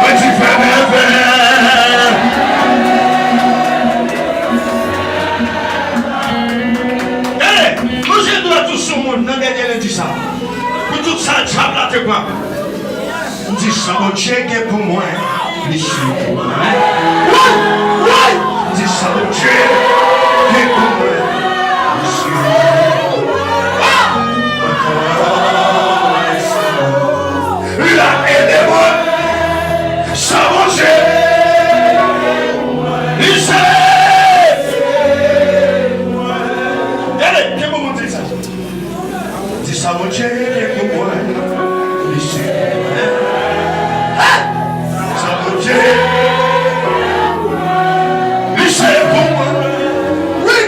Mwen di fè mèvèy. Gade, nou jwenn dwa tou sou moun nan dènye lendi sa. Pou tout sa dyab la te pran. M di sa Bondye gen pou mwen, li sou mwen. Woy! Woy! M di sa Bondye gen pou mwen, li sou mwen. Ah! Mwen konn sa. L ap ede mwen. Sa Bondye, li se. Gade, kenbe Bondye sa. Di sa Bondye gen pou mwen, li se. Sa Bondye, li se pou mwen. Wi.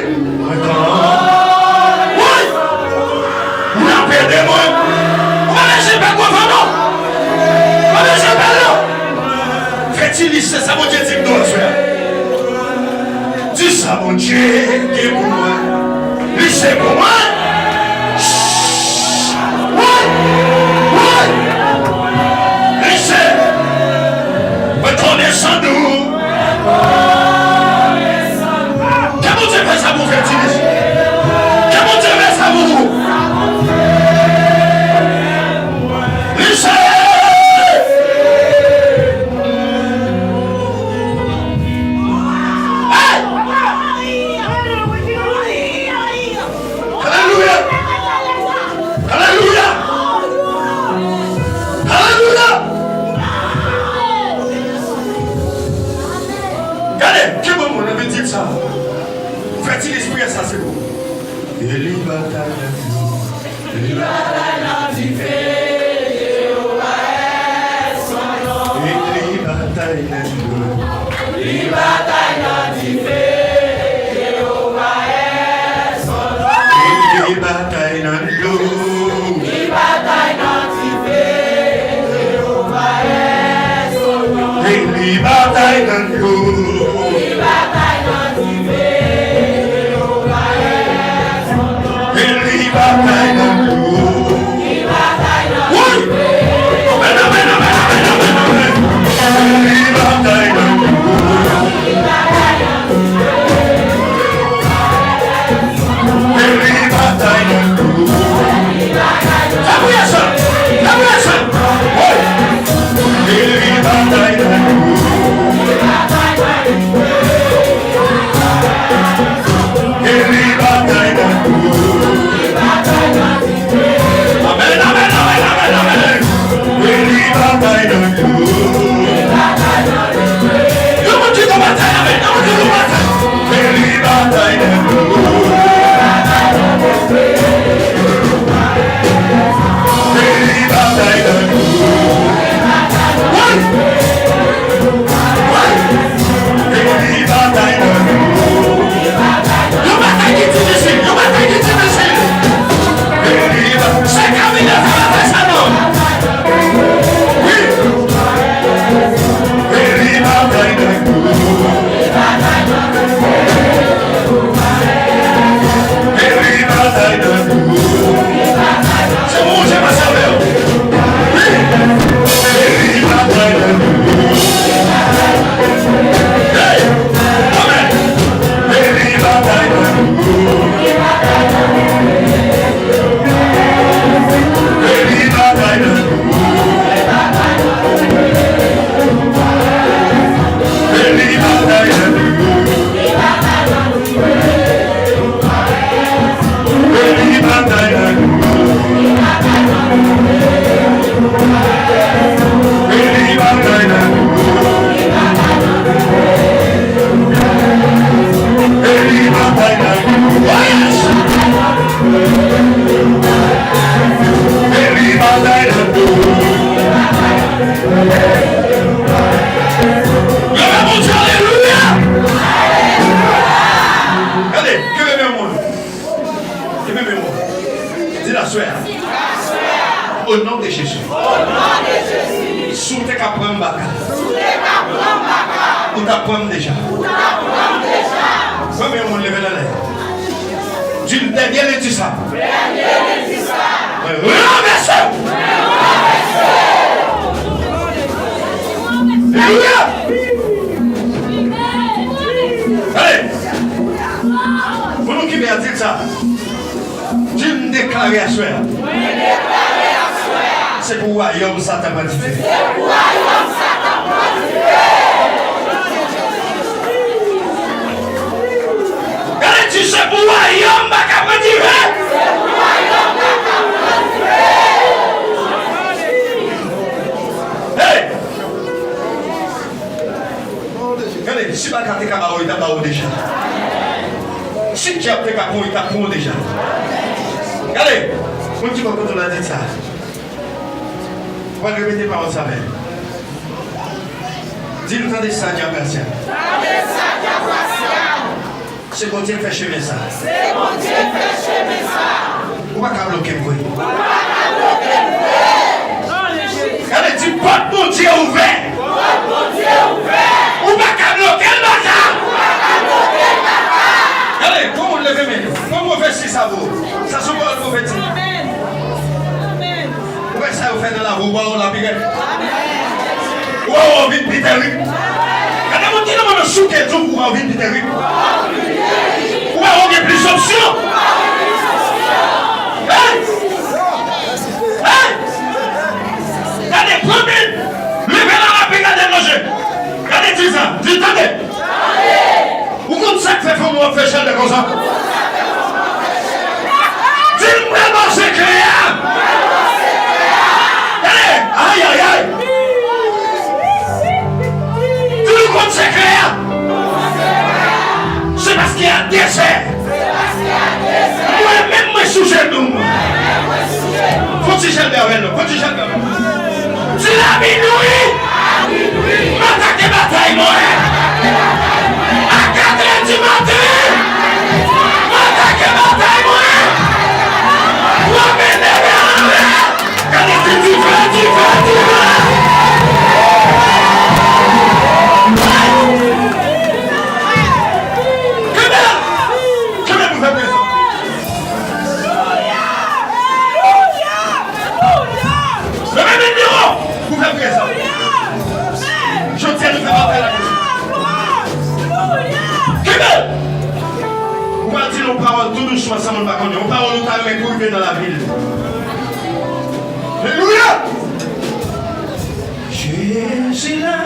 Glwa a Bondye, alelouya! Gade, kenbe men moun. Kenbe men moun. Di l aswè a. O non de Jezi. Si w te ka pran m baka, ou t ap pran m deja. Pran men yon moun, leve l anlè. Di l, dènye lendi sa, mwen ranvèse w. Alelouya! Ale! Moun okipe a, di l sa. Di, m deklare aswè a. Mwen deklare aswè a. Se pou wayòm Satan pran dife. Se pou wayòm Satan pran dife. Gade, di, se pou wayòm baka pran dife. Se pou wayòm baka pran dife. Hey! Gade, si baka te ka ba ou, li t ap ba ou deja. Si dyab te ka pran ou, li t ap pran ou deja. Gade, moun ki bò kote w la, di sa. Ou pral repete pawòl sa menm. Di l, tande sa, dyab rasyal. Tande sa, dyab rasyal. Se Bondye k fè chemen sa. Se Bondye k fè chemen sa. Ou pa ka bloke m vre. Ou pa ka bloke m vre. Gade, di, pòt Bondye ouvè. Pòt Bondye ouvè. Ou pa ka bloke l, baka. Ou pa ka bloke l, baka. Gade, gwo moun leve men yo. Gwo move si sa vo. Sa se yon pawòl pwofetik. Amèn. Amèn. Ou wè sa yo fè nan lavi w, ou wè w la pi rèd. Ou wè w vin pi tèrib. Gade moun ki nan mwen souke di w, ou wè w vin pi tèrib. Ou wè w gen plis opsyon. Hey! Hey! Gade, pran men, leve la rapi, gade nan je. Gade, di sa, di, tande. Ou konn sa k fè fanmi w ap fè chèlbè konsa? Di l, mwen ba w sekrè a. Gade, ayayay. Di l, ou konn sekrè a. Se paske a de sè. Mwen menm, mwen sou jenou m. Fè yon ti chèlbè avè nou. Fè yon ti chèlbè avè nou. Di l, a minwi, m atake batay mwen. A katrè di maten, m atake batay mwen. Pran men, leve anlè. Gade, di dife, dife, dife. Kenbe la. Kenbe pou fè prezans. Leve men devan pou fè prezans. Jodi a nou fè batay la. Kenbe. Ou pral di yon pawòl tou dousman san moun pa konnen. Yon pawòl ou ta renmen pou rive nan lavi l. Alelouya! Jezi la.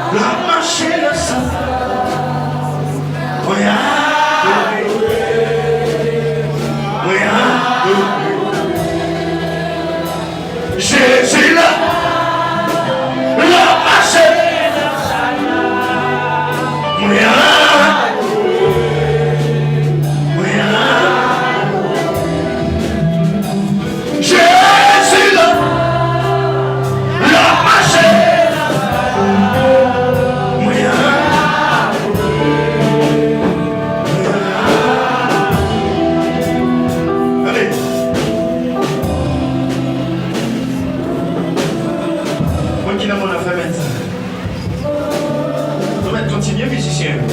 L ap mache nan san. Mwen adore. Mwen adore. Jezi la. L ap mache. Mwen adore. Mwen adore. Jezi la, l ap mache. Mwen a, mwen a. Gade. Mwen ki nan mòn nan fèmen sa. Nou mèt kontinye, mizisyen yo.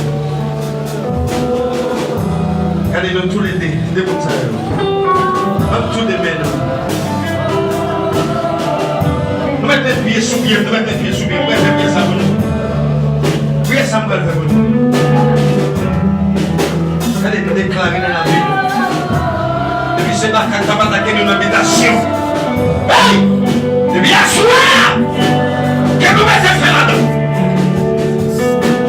Gade nou toulede, de moun sa yo. Ann toude men nou. Nou mèt met pye sou pye m, nou mèt met pye sou pye m. Mwen fè pye sa pou nou. Priyè sa m pral fè pou nou. Gade, nou deklare nan lavi nou. Depi se baka k ap atake nou nan bitasyon. Hey! Depi aswè a, ke nou mete fen ladan.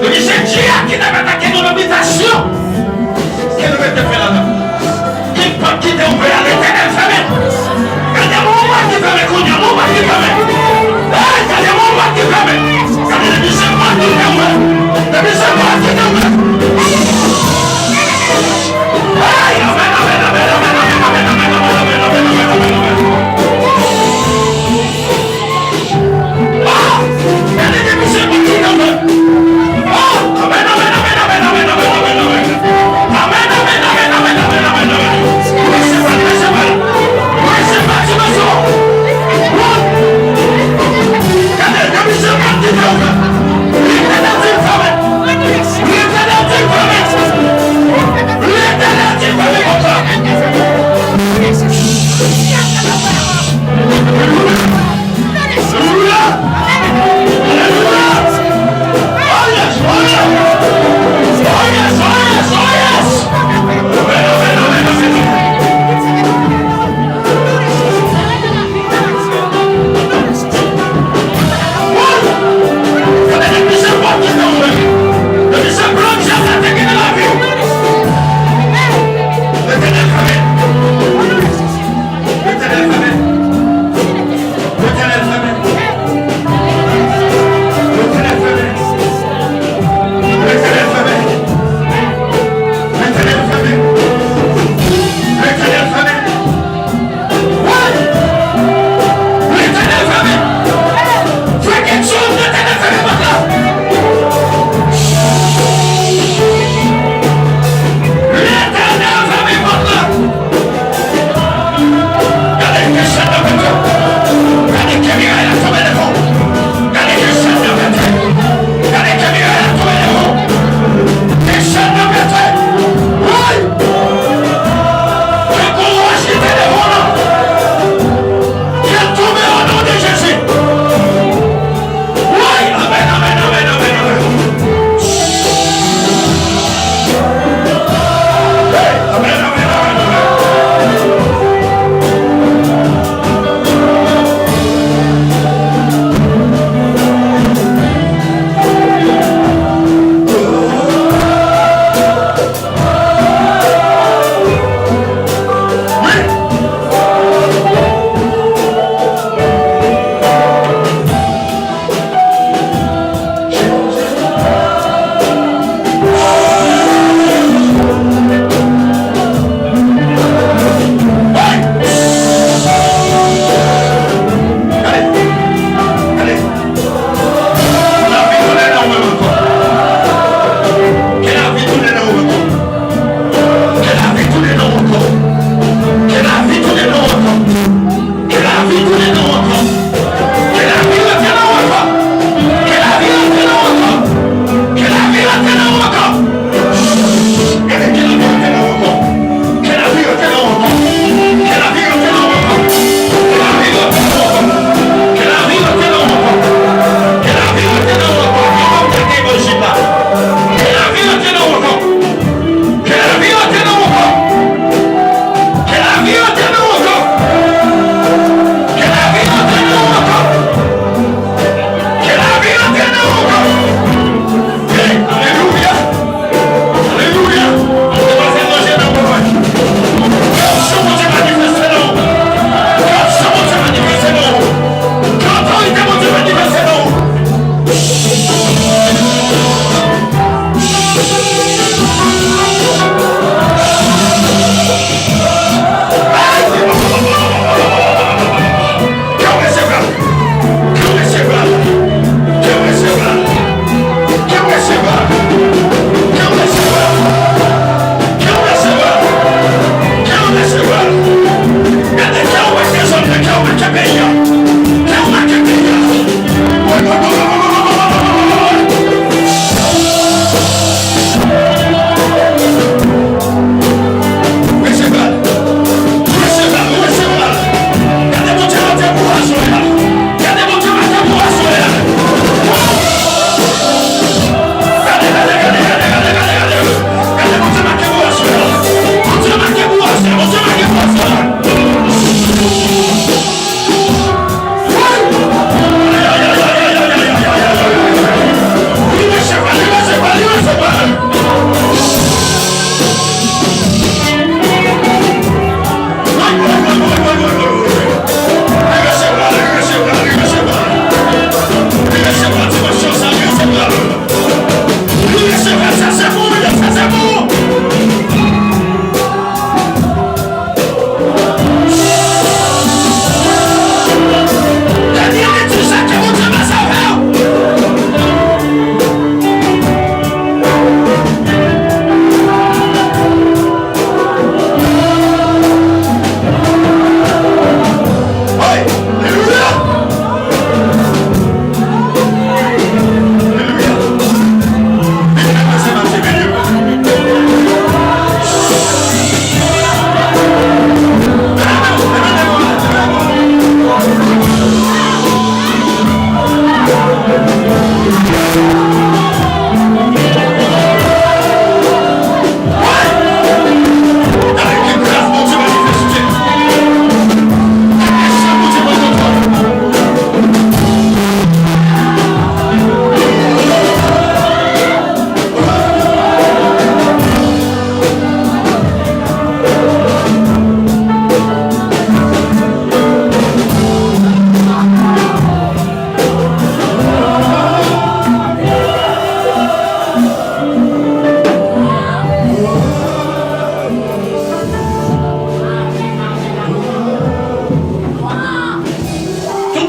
Depi se dyab ki t ap atake nou nan bitasyon, ke nou mete fen ladan. Ki pòt ki te ouvè a, Letènèl fèmen. Gade yon pòt ki fèmen kounye a, yon pòt ki fèmen. Hey, gade yon pòt ki fèmen. Gade depi se pòt ki te ouvè. Depi se pòt ki te ouvè. Hey, amèn, amèn, amèn.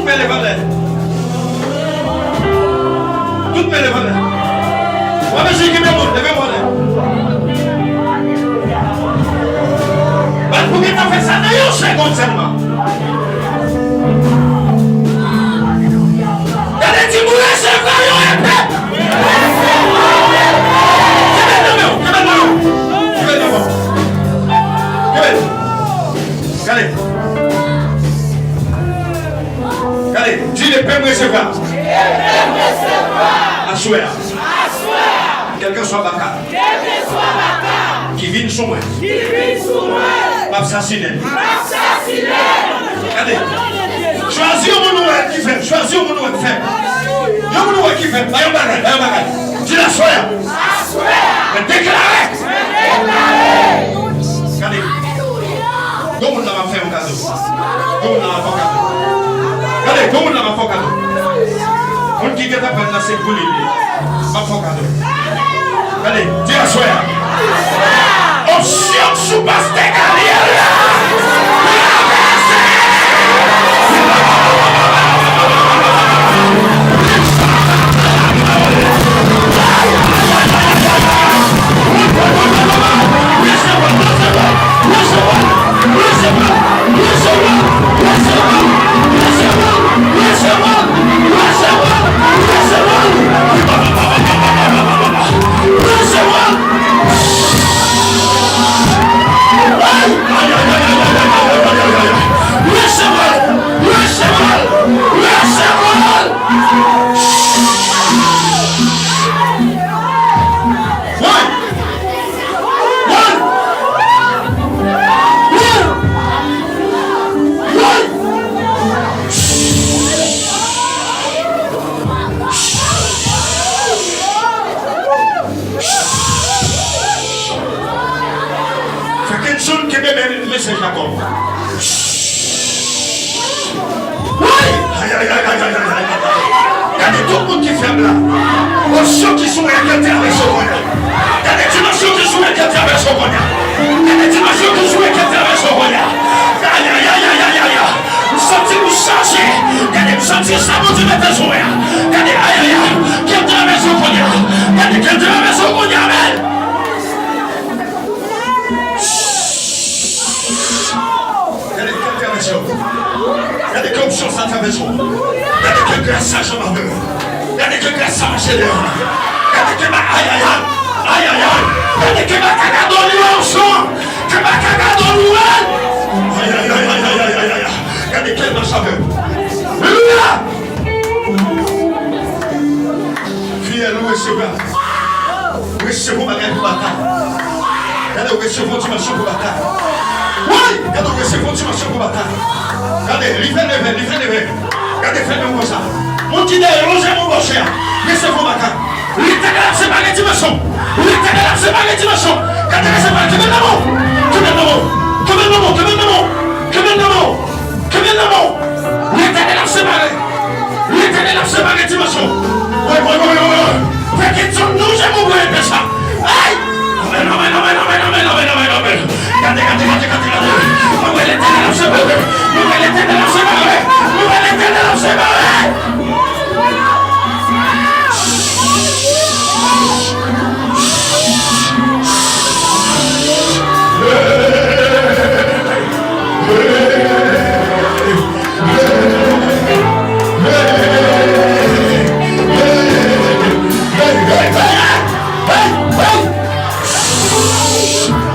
Men leve anlè. Tout men leve anlè. W ap eseye kenbe moun, leve men w anlè. Bat pou gentan fè sa nan yon segonn sèlman. Gade, di moun, resevwa yon epe. Kenbe l nan men w, kenbe l nan men w. Kenbe l nan men w. Kenbe l. Gade. Gade, di, epe m resevwa. Aswè a. Kèlkeswa baka. Kèlkeswa baka. Ki vin sou mwen. Ki vin sou mwen. M ap sasinen. M ap sasinen. Gade. Chwazi yon moun ou wè ki fèb. Chwazi yon moun ou wè ki fèb. Yon moun ou wè ki fèb. Ba yon bagay. Ba yon bagay. Di l aswè a. Aswè a. Mwen deklare. Mwen deklare. Gade. Yon moun la m ap fè yon kado. Yon moun la m ap fè yon kado. Gade, yon moun la m ap fè yon kado. Moun ki gentan pèd la se pou li. M ap fè yon kado. Gade, di aswè a. Onksyon sou pastè Gabriel la. Fè Kenson kenbe men mesye Jakòb. Woy! Ay, ay, ay, ay, ay, ay, ay. Gade tout moun ki fèb la. Onksyon ki sou mwen, ki travèse mwen. Gade dimansyon ki sou mwen, ki travèse mwen. Gade dimansyon ki sou mwen, ki travèse mwen. Ay, ay, ay, ay, ay, ay, ay. M santi m chaje. Gade, m santi sa Bondye mete sou mwen. Gade, ay, ay, ay. Ke l travèse w kounye a. Gade, ke l travèse w kounye a, men. Gade ke l travèse w. Gade ke onksyon sa travèse w. Gade ke gras sa janm avè w. Gade ke gras sa mache deyò. Gade ke ba, ay, ay, ay. Ay, ay, ay. Gade ke ba ka gade w li wè onksyon. Ke ba ka gade w li wè. Ay, ay, ay. Gade ke l mache avè w. Alelouya. Fiyèl ou resevwa. Resevwa bagay pou batay. Gade, ou resevwa dimansyon pou batay. Woy! Gade, ou resevwa dimansyon pou batay. Gade, li fè leve, li fè leve. Gade, fè men konsa. Moun ki dèyè, lonje men w bò chè a. Resevwa batay. Letènèl ap separe dimansyon. Letènèl ap separe dimansyon. Gade, resevwa, kenbe nan men w. Kenbe nan men w. Kenbe nan men w. Kenbe nan men w. Kenbe nan men w. Kenbe nan men w. Letènèl ap separe. Letènèl ap separe dimansyon. Woy, woy, woy, woy, woy. Fè Kenson lonje men w pou epe sa. Ay! Amèn, amèn, amèn. Gade, gade, gade, gade, gade. Mwen wè Letènèl ap separe. Mwen wè Letènèl ap separe. Mwen wè Letènèl ap separe.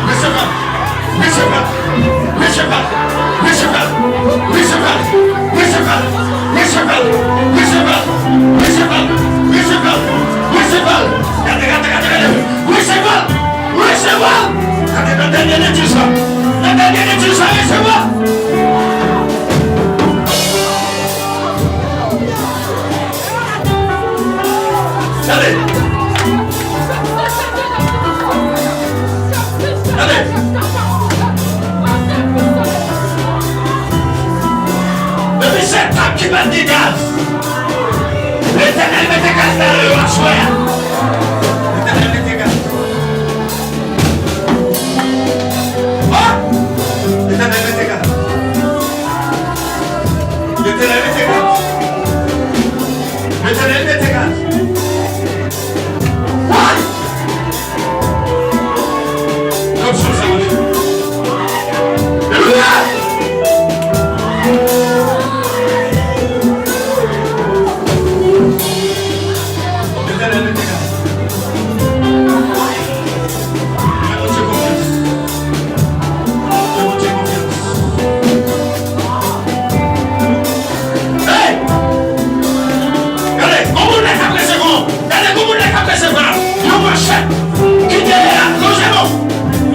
Resevwa l! Resevwa l! Resevwa l! Resevwa l! Resevwa l! Resevwa l! Resevwa l! Resevwa l! Resevwa l! Resevwa l! Gade, gade, gade, gade! Resevwa l! Resevwa l! Gade nan dènye legliz la! Nan dènye legliz la, resevwa l! Gade! Gade! Depi se tab ki pa t gen gaz, Letènèl mete gaz nan yo aswè a. Letènèl mete gaz. Oh! Letènèl mete gaz. Letènèl mete gaz. Letènèl mete gaz. Woy! Kòm sou sa mache. Alelouya! Letènèl mete gaz. Fè Bondye konfyans. Fè Bondye konfyans. Hey! Gade, gon moun la k ap resevwa. Gade, gon moun la k ap resevwa. Yon manchèt. Kite la, lonje men w.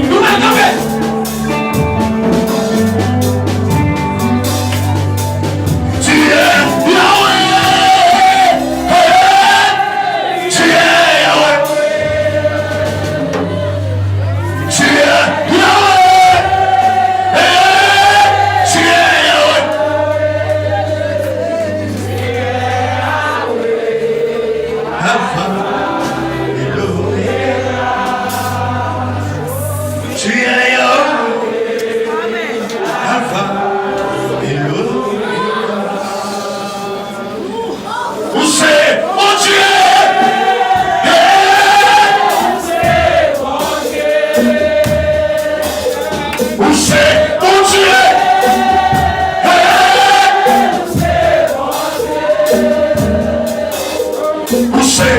Nou pral kanpe. Tu es Yahweh. Hey! Tu es Yahweh. Tu es Yahweh. Hey! Tu es Yahweh. Alpha et l'Oméga. Tu es Yahweh. Alpha et l'Oméga. Ou se Bondye. Hey! Ou se Bondye. Hey! Ou se.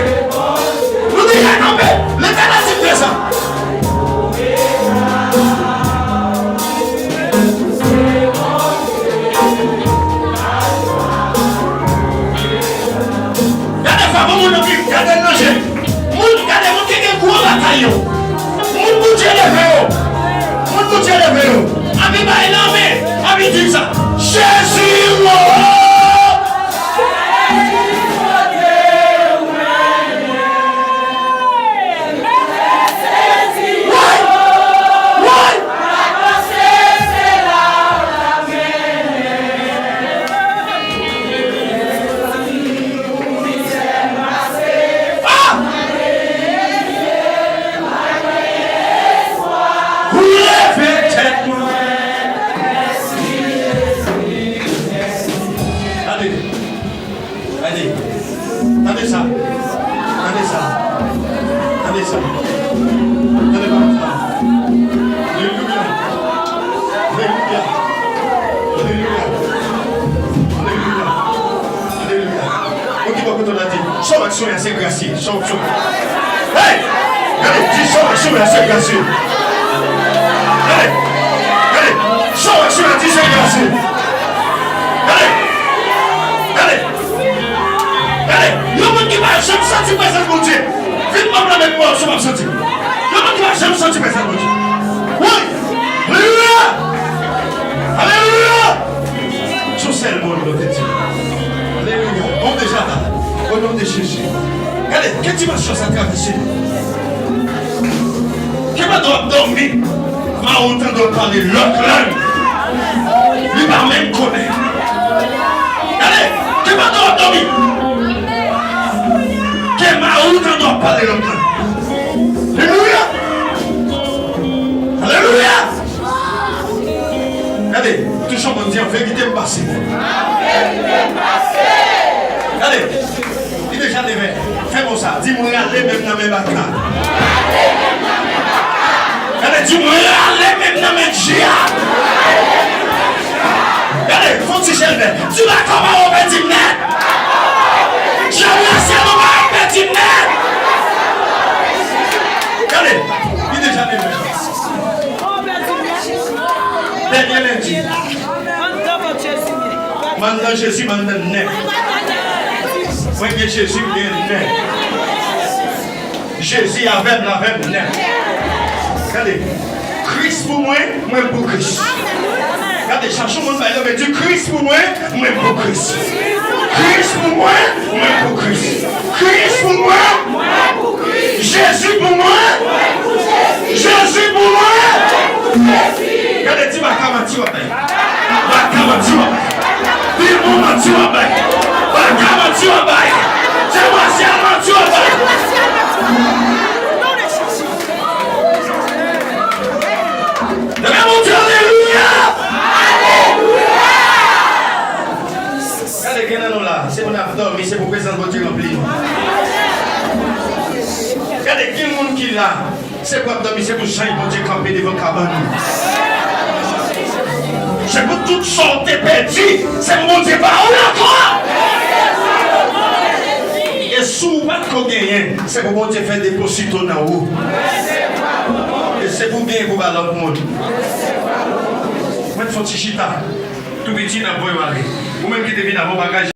Nou deja kanpe. Letènèl di m fè sa. Gade fwa pou moun nan viv, gade l nan je. Moun, gade moun ki gen gwo batay yo. Moun Bondye leve yo. Moun Bondye leve yo. Anvi bay lanmen, anvi di sa. Jezi wo! Woy! Woy! Ah! Ou leve tèt mwen. Gade. Gade. Tande sa. Tande sa. Tande sa. Tande pawòl sa. Alelouya. Alelouya. Alelouya. Alelouya. Alelouya. Alelouya. Ou ki bò kote w la di, sa w wè sou mwen an se gras li ye. Sa w, sa w. Hey! Gade, di sa w wè sou mwen an se gras li ye. Gade. Gade. Sa w wè sou mwen an di se gras li ye. Gade. Gade. Gade, yon moun ki pa janm santi prezans Bondye, vin ban m lanmen pou w wè si w p ap santi. Yon moun ki pa janm santi prezans Bondye. Wi! Alelouya! Alelouya! Se yon sèl mo nou te di. Alelouya! Bon, deja la. O non de Jezi. Gade, ke dimansyon sa travèse nou? Ke pandan w ap dòmi, mari w tande w pale lòt lang. Li pa menm konnen. Gade, ke pandan w ap dòmi, ke mari w tande w ap pale lòt lang. Alelouya! Alelouya! Gade, touche yon moun, di, an verite m pase. Gade, li deja leve. Fè mo sa, di, mwen rale men m nan men baka. Gade, di, mwen rale men m nan men dyab. Gade, fè yon ti jèlbè. Di, baka pa yo pèdi m nèt. Dyab la, syèl ou pa pèdi m nèt. Gade, li deja leve. Dènye lendi. M anndan Jezi, m anndan nèt. Mwen gen Jezi, m gen nèt. Jezi avè m, l avè m nèt. Gade, Kris pou mwen, mwen pou Kris. Gade, chache yon moun bay lanmen, di, Kris pou mwen, mwen pou Kris. Kris pou mwen, mwen pou Kris. Kris pou mwen, Jezi pou mwen, Jezi pou mwen, gade, di, baka manti w ap bay. Baka manti w ap bay. Demon manti w ap bay. Baka manti w ap bay. Demwazel manti w ap bay. Leve Bondye, alelouya! Alelouya! Gen nan nou la, se pou n ap dòmi, se pou prezans Bondye ranpli nou. Gade, gen moun ki la, se pou ap dòmi, se pou jan Bondye kanpe devan kabann ou. Se pou tout sa w te pèdi, se pou Bondye ba ou l ankò. E si w pa t ko genyen, se pou Bondye fè deposito nan ou. E se pou w genyen pou ba lòt moun. Mwen fè yon ti chita. Tou piti n ap voye w ale. Ou menm ki te vin avè w bagay.